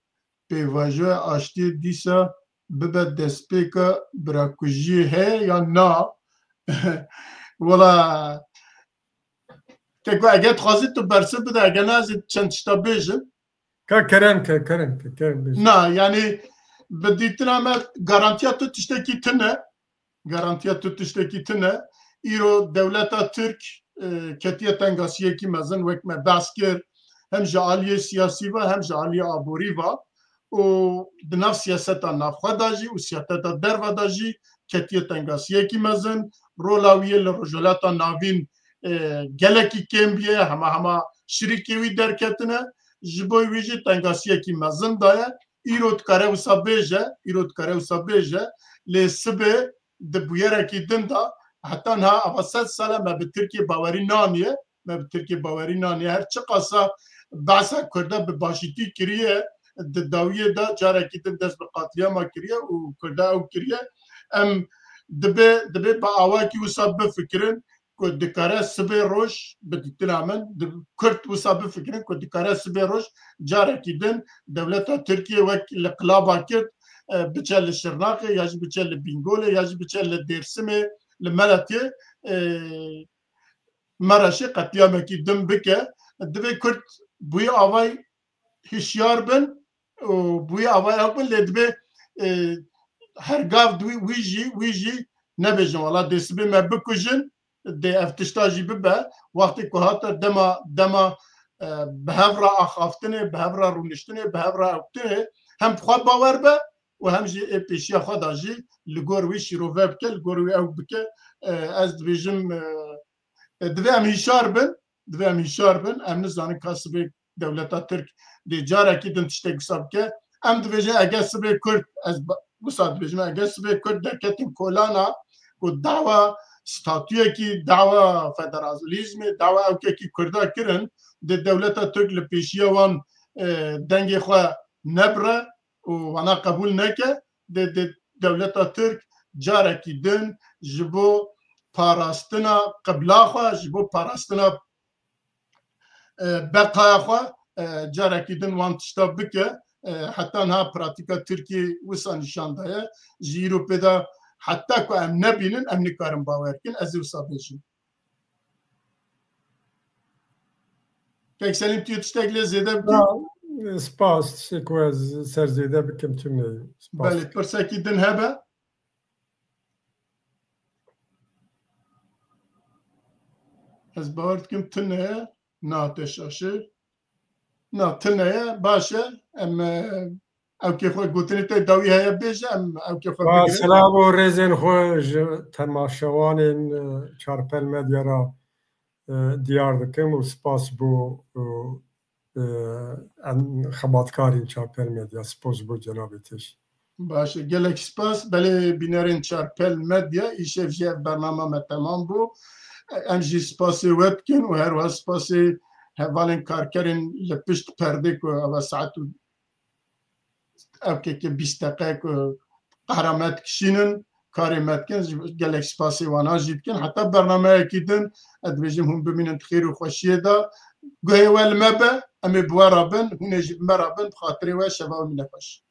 pêvajoya aştiyê dîsa bibe destpêka birakujiyê heye ya na? Wela, keko, ege dixwazî tu bersiv bide, ege na ez ê çend tişta bêjim. Ka kerem ke, kerem ke, kerem bêje. Na, yanî bi dîtina me garantiya tu tiştekî tune, garantiya tu tiştekî tune. Îro dewleta Tirk, e, ketiye tengasiyekî mezin, wek me behs kir, hem ji aliyê siyasî ve hem ji aliyê aborî ve û di nav siyaseta navxwe de jî û siyaseta derve de jî ketiye tengasiyekî mezin. Rola wî yê li Rojhilata Navîn, e, gelekî kêm bûye, hema hema şirîkê wî derketine. Ji bo wî jî tengasiyekî mezin daye. Îro dikare wisa bêje, îro dikare wisa bêje, lê sibê di bûyerekî din de, heta niha ava sed sal e me bi Tirkiyê bawerî naniye, me bi Tirkiyê bawerî naniye. Her çiqasa behsa Kurda bi başîtî kiriye, di dawiyê de carekî din dest bi qatliyama kiriye û Kurda ew kiriye. Em dibe, dibe bi awakî wisa bifikirin ku dikare sibê roj, bi dîtina min, di-, Kurd wisa bifikirin ku dikare sibê roj carekî din dewleta Tirkiyê wek li Qilaba Kird, e, biçe li Şirnaxê, ya jî biçe li Bîngolê, ya jî biçe li Dêrsimê, li Meletiyê, e, Mereşê qetliyamekî din bike. Divê Kurd bi wî avay hişyar bin û bi wî avay ew bin, lê divê, e, her gav di wî, wî jî, wî jî nebêjin, wela dê sibê me bikujin, dê ev tişta jî bibe. Wextê ku hate dema, dema, e, bi hev re axaftinê, bi hev re rûniştinê, bi hev re ewtinê, hem bi xwe bawer be û hem jî ê pêşiya xwe de jî li gor wî şîrove bike, li gor wî ew bike. E, ez dibêjim, e, e, divê em hişyar bin, divê em hişyar bin, em nizanin ka sibê dewleta Tirk dê carekî din tiştek wisa bike. Em dibêjin, eger sibê Kurd, ez ba-, wisa dibêjim, eger sibê Kurd derketin kolana ku dawa statuyekî, dawa federalîzmê, dawa ewkekî Kurda kirin, dê dewleta Tirk li pêşiya wan, e, dengê xwe nebire û wana qebûl neke, dê, dê dewleta Tirk carekî din ji bo parastina qibla xwe, ji bo parastina, e, beqaya xwe, e, carekî din wan tişta bike. E, heta niha pratîka Tirkiyê wisa nîşan daye. Ji îro pê de heta ku em nebînin, em nikarin bawer bikin. Ez ê wisa bêjim. Kek Selîm, tu yê tiştek lê zêde bikî? Na, spas, tiştek ku ez ser zêde bikim tune. Spas. Belê, pirsekî din hebe? Ez bawer dikim tune ye, nehate şaşê. Na, tune ye, baş e. Em, e, ewkê xwe gotinê te dawî heye bêje, em ewkê xwe Ba, bigrin. Selam û rêzên xwe ji temaşevanên, e, Çarpel Medya re, e, diyar dikim û spas bo, e, e, em xebatkarên Çarpel Medya, spas bo cenabê te jî. Baş e, gelek spas. Belê bînerên Çarpel Medya, îşev jî ev bernama me temam bû. Em jî spasê we dikin û her wiha spasê hevalên karkerên li pişt perdê ku eva saet û ewkeke bîst deqe ku qehra me dikişînin, karê me dikin, ji gelek spasê wana jî dikin. Heta bernameyekî din, ez dibêjim hûn bimînin di xêr û xweşiyê de. Guhê we li me be, em ê bi we re bin, hûn ê jî bi me re bin, bi xatirê we şeva we mîne xweş.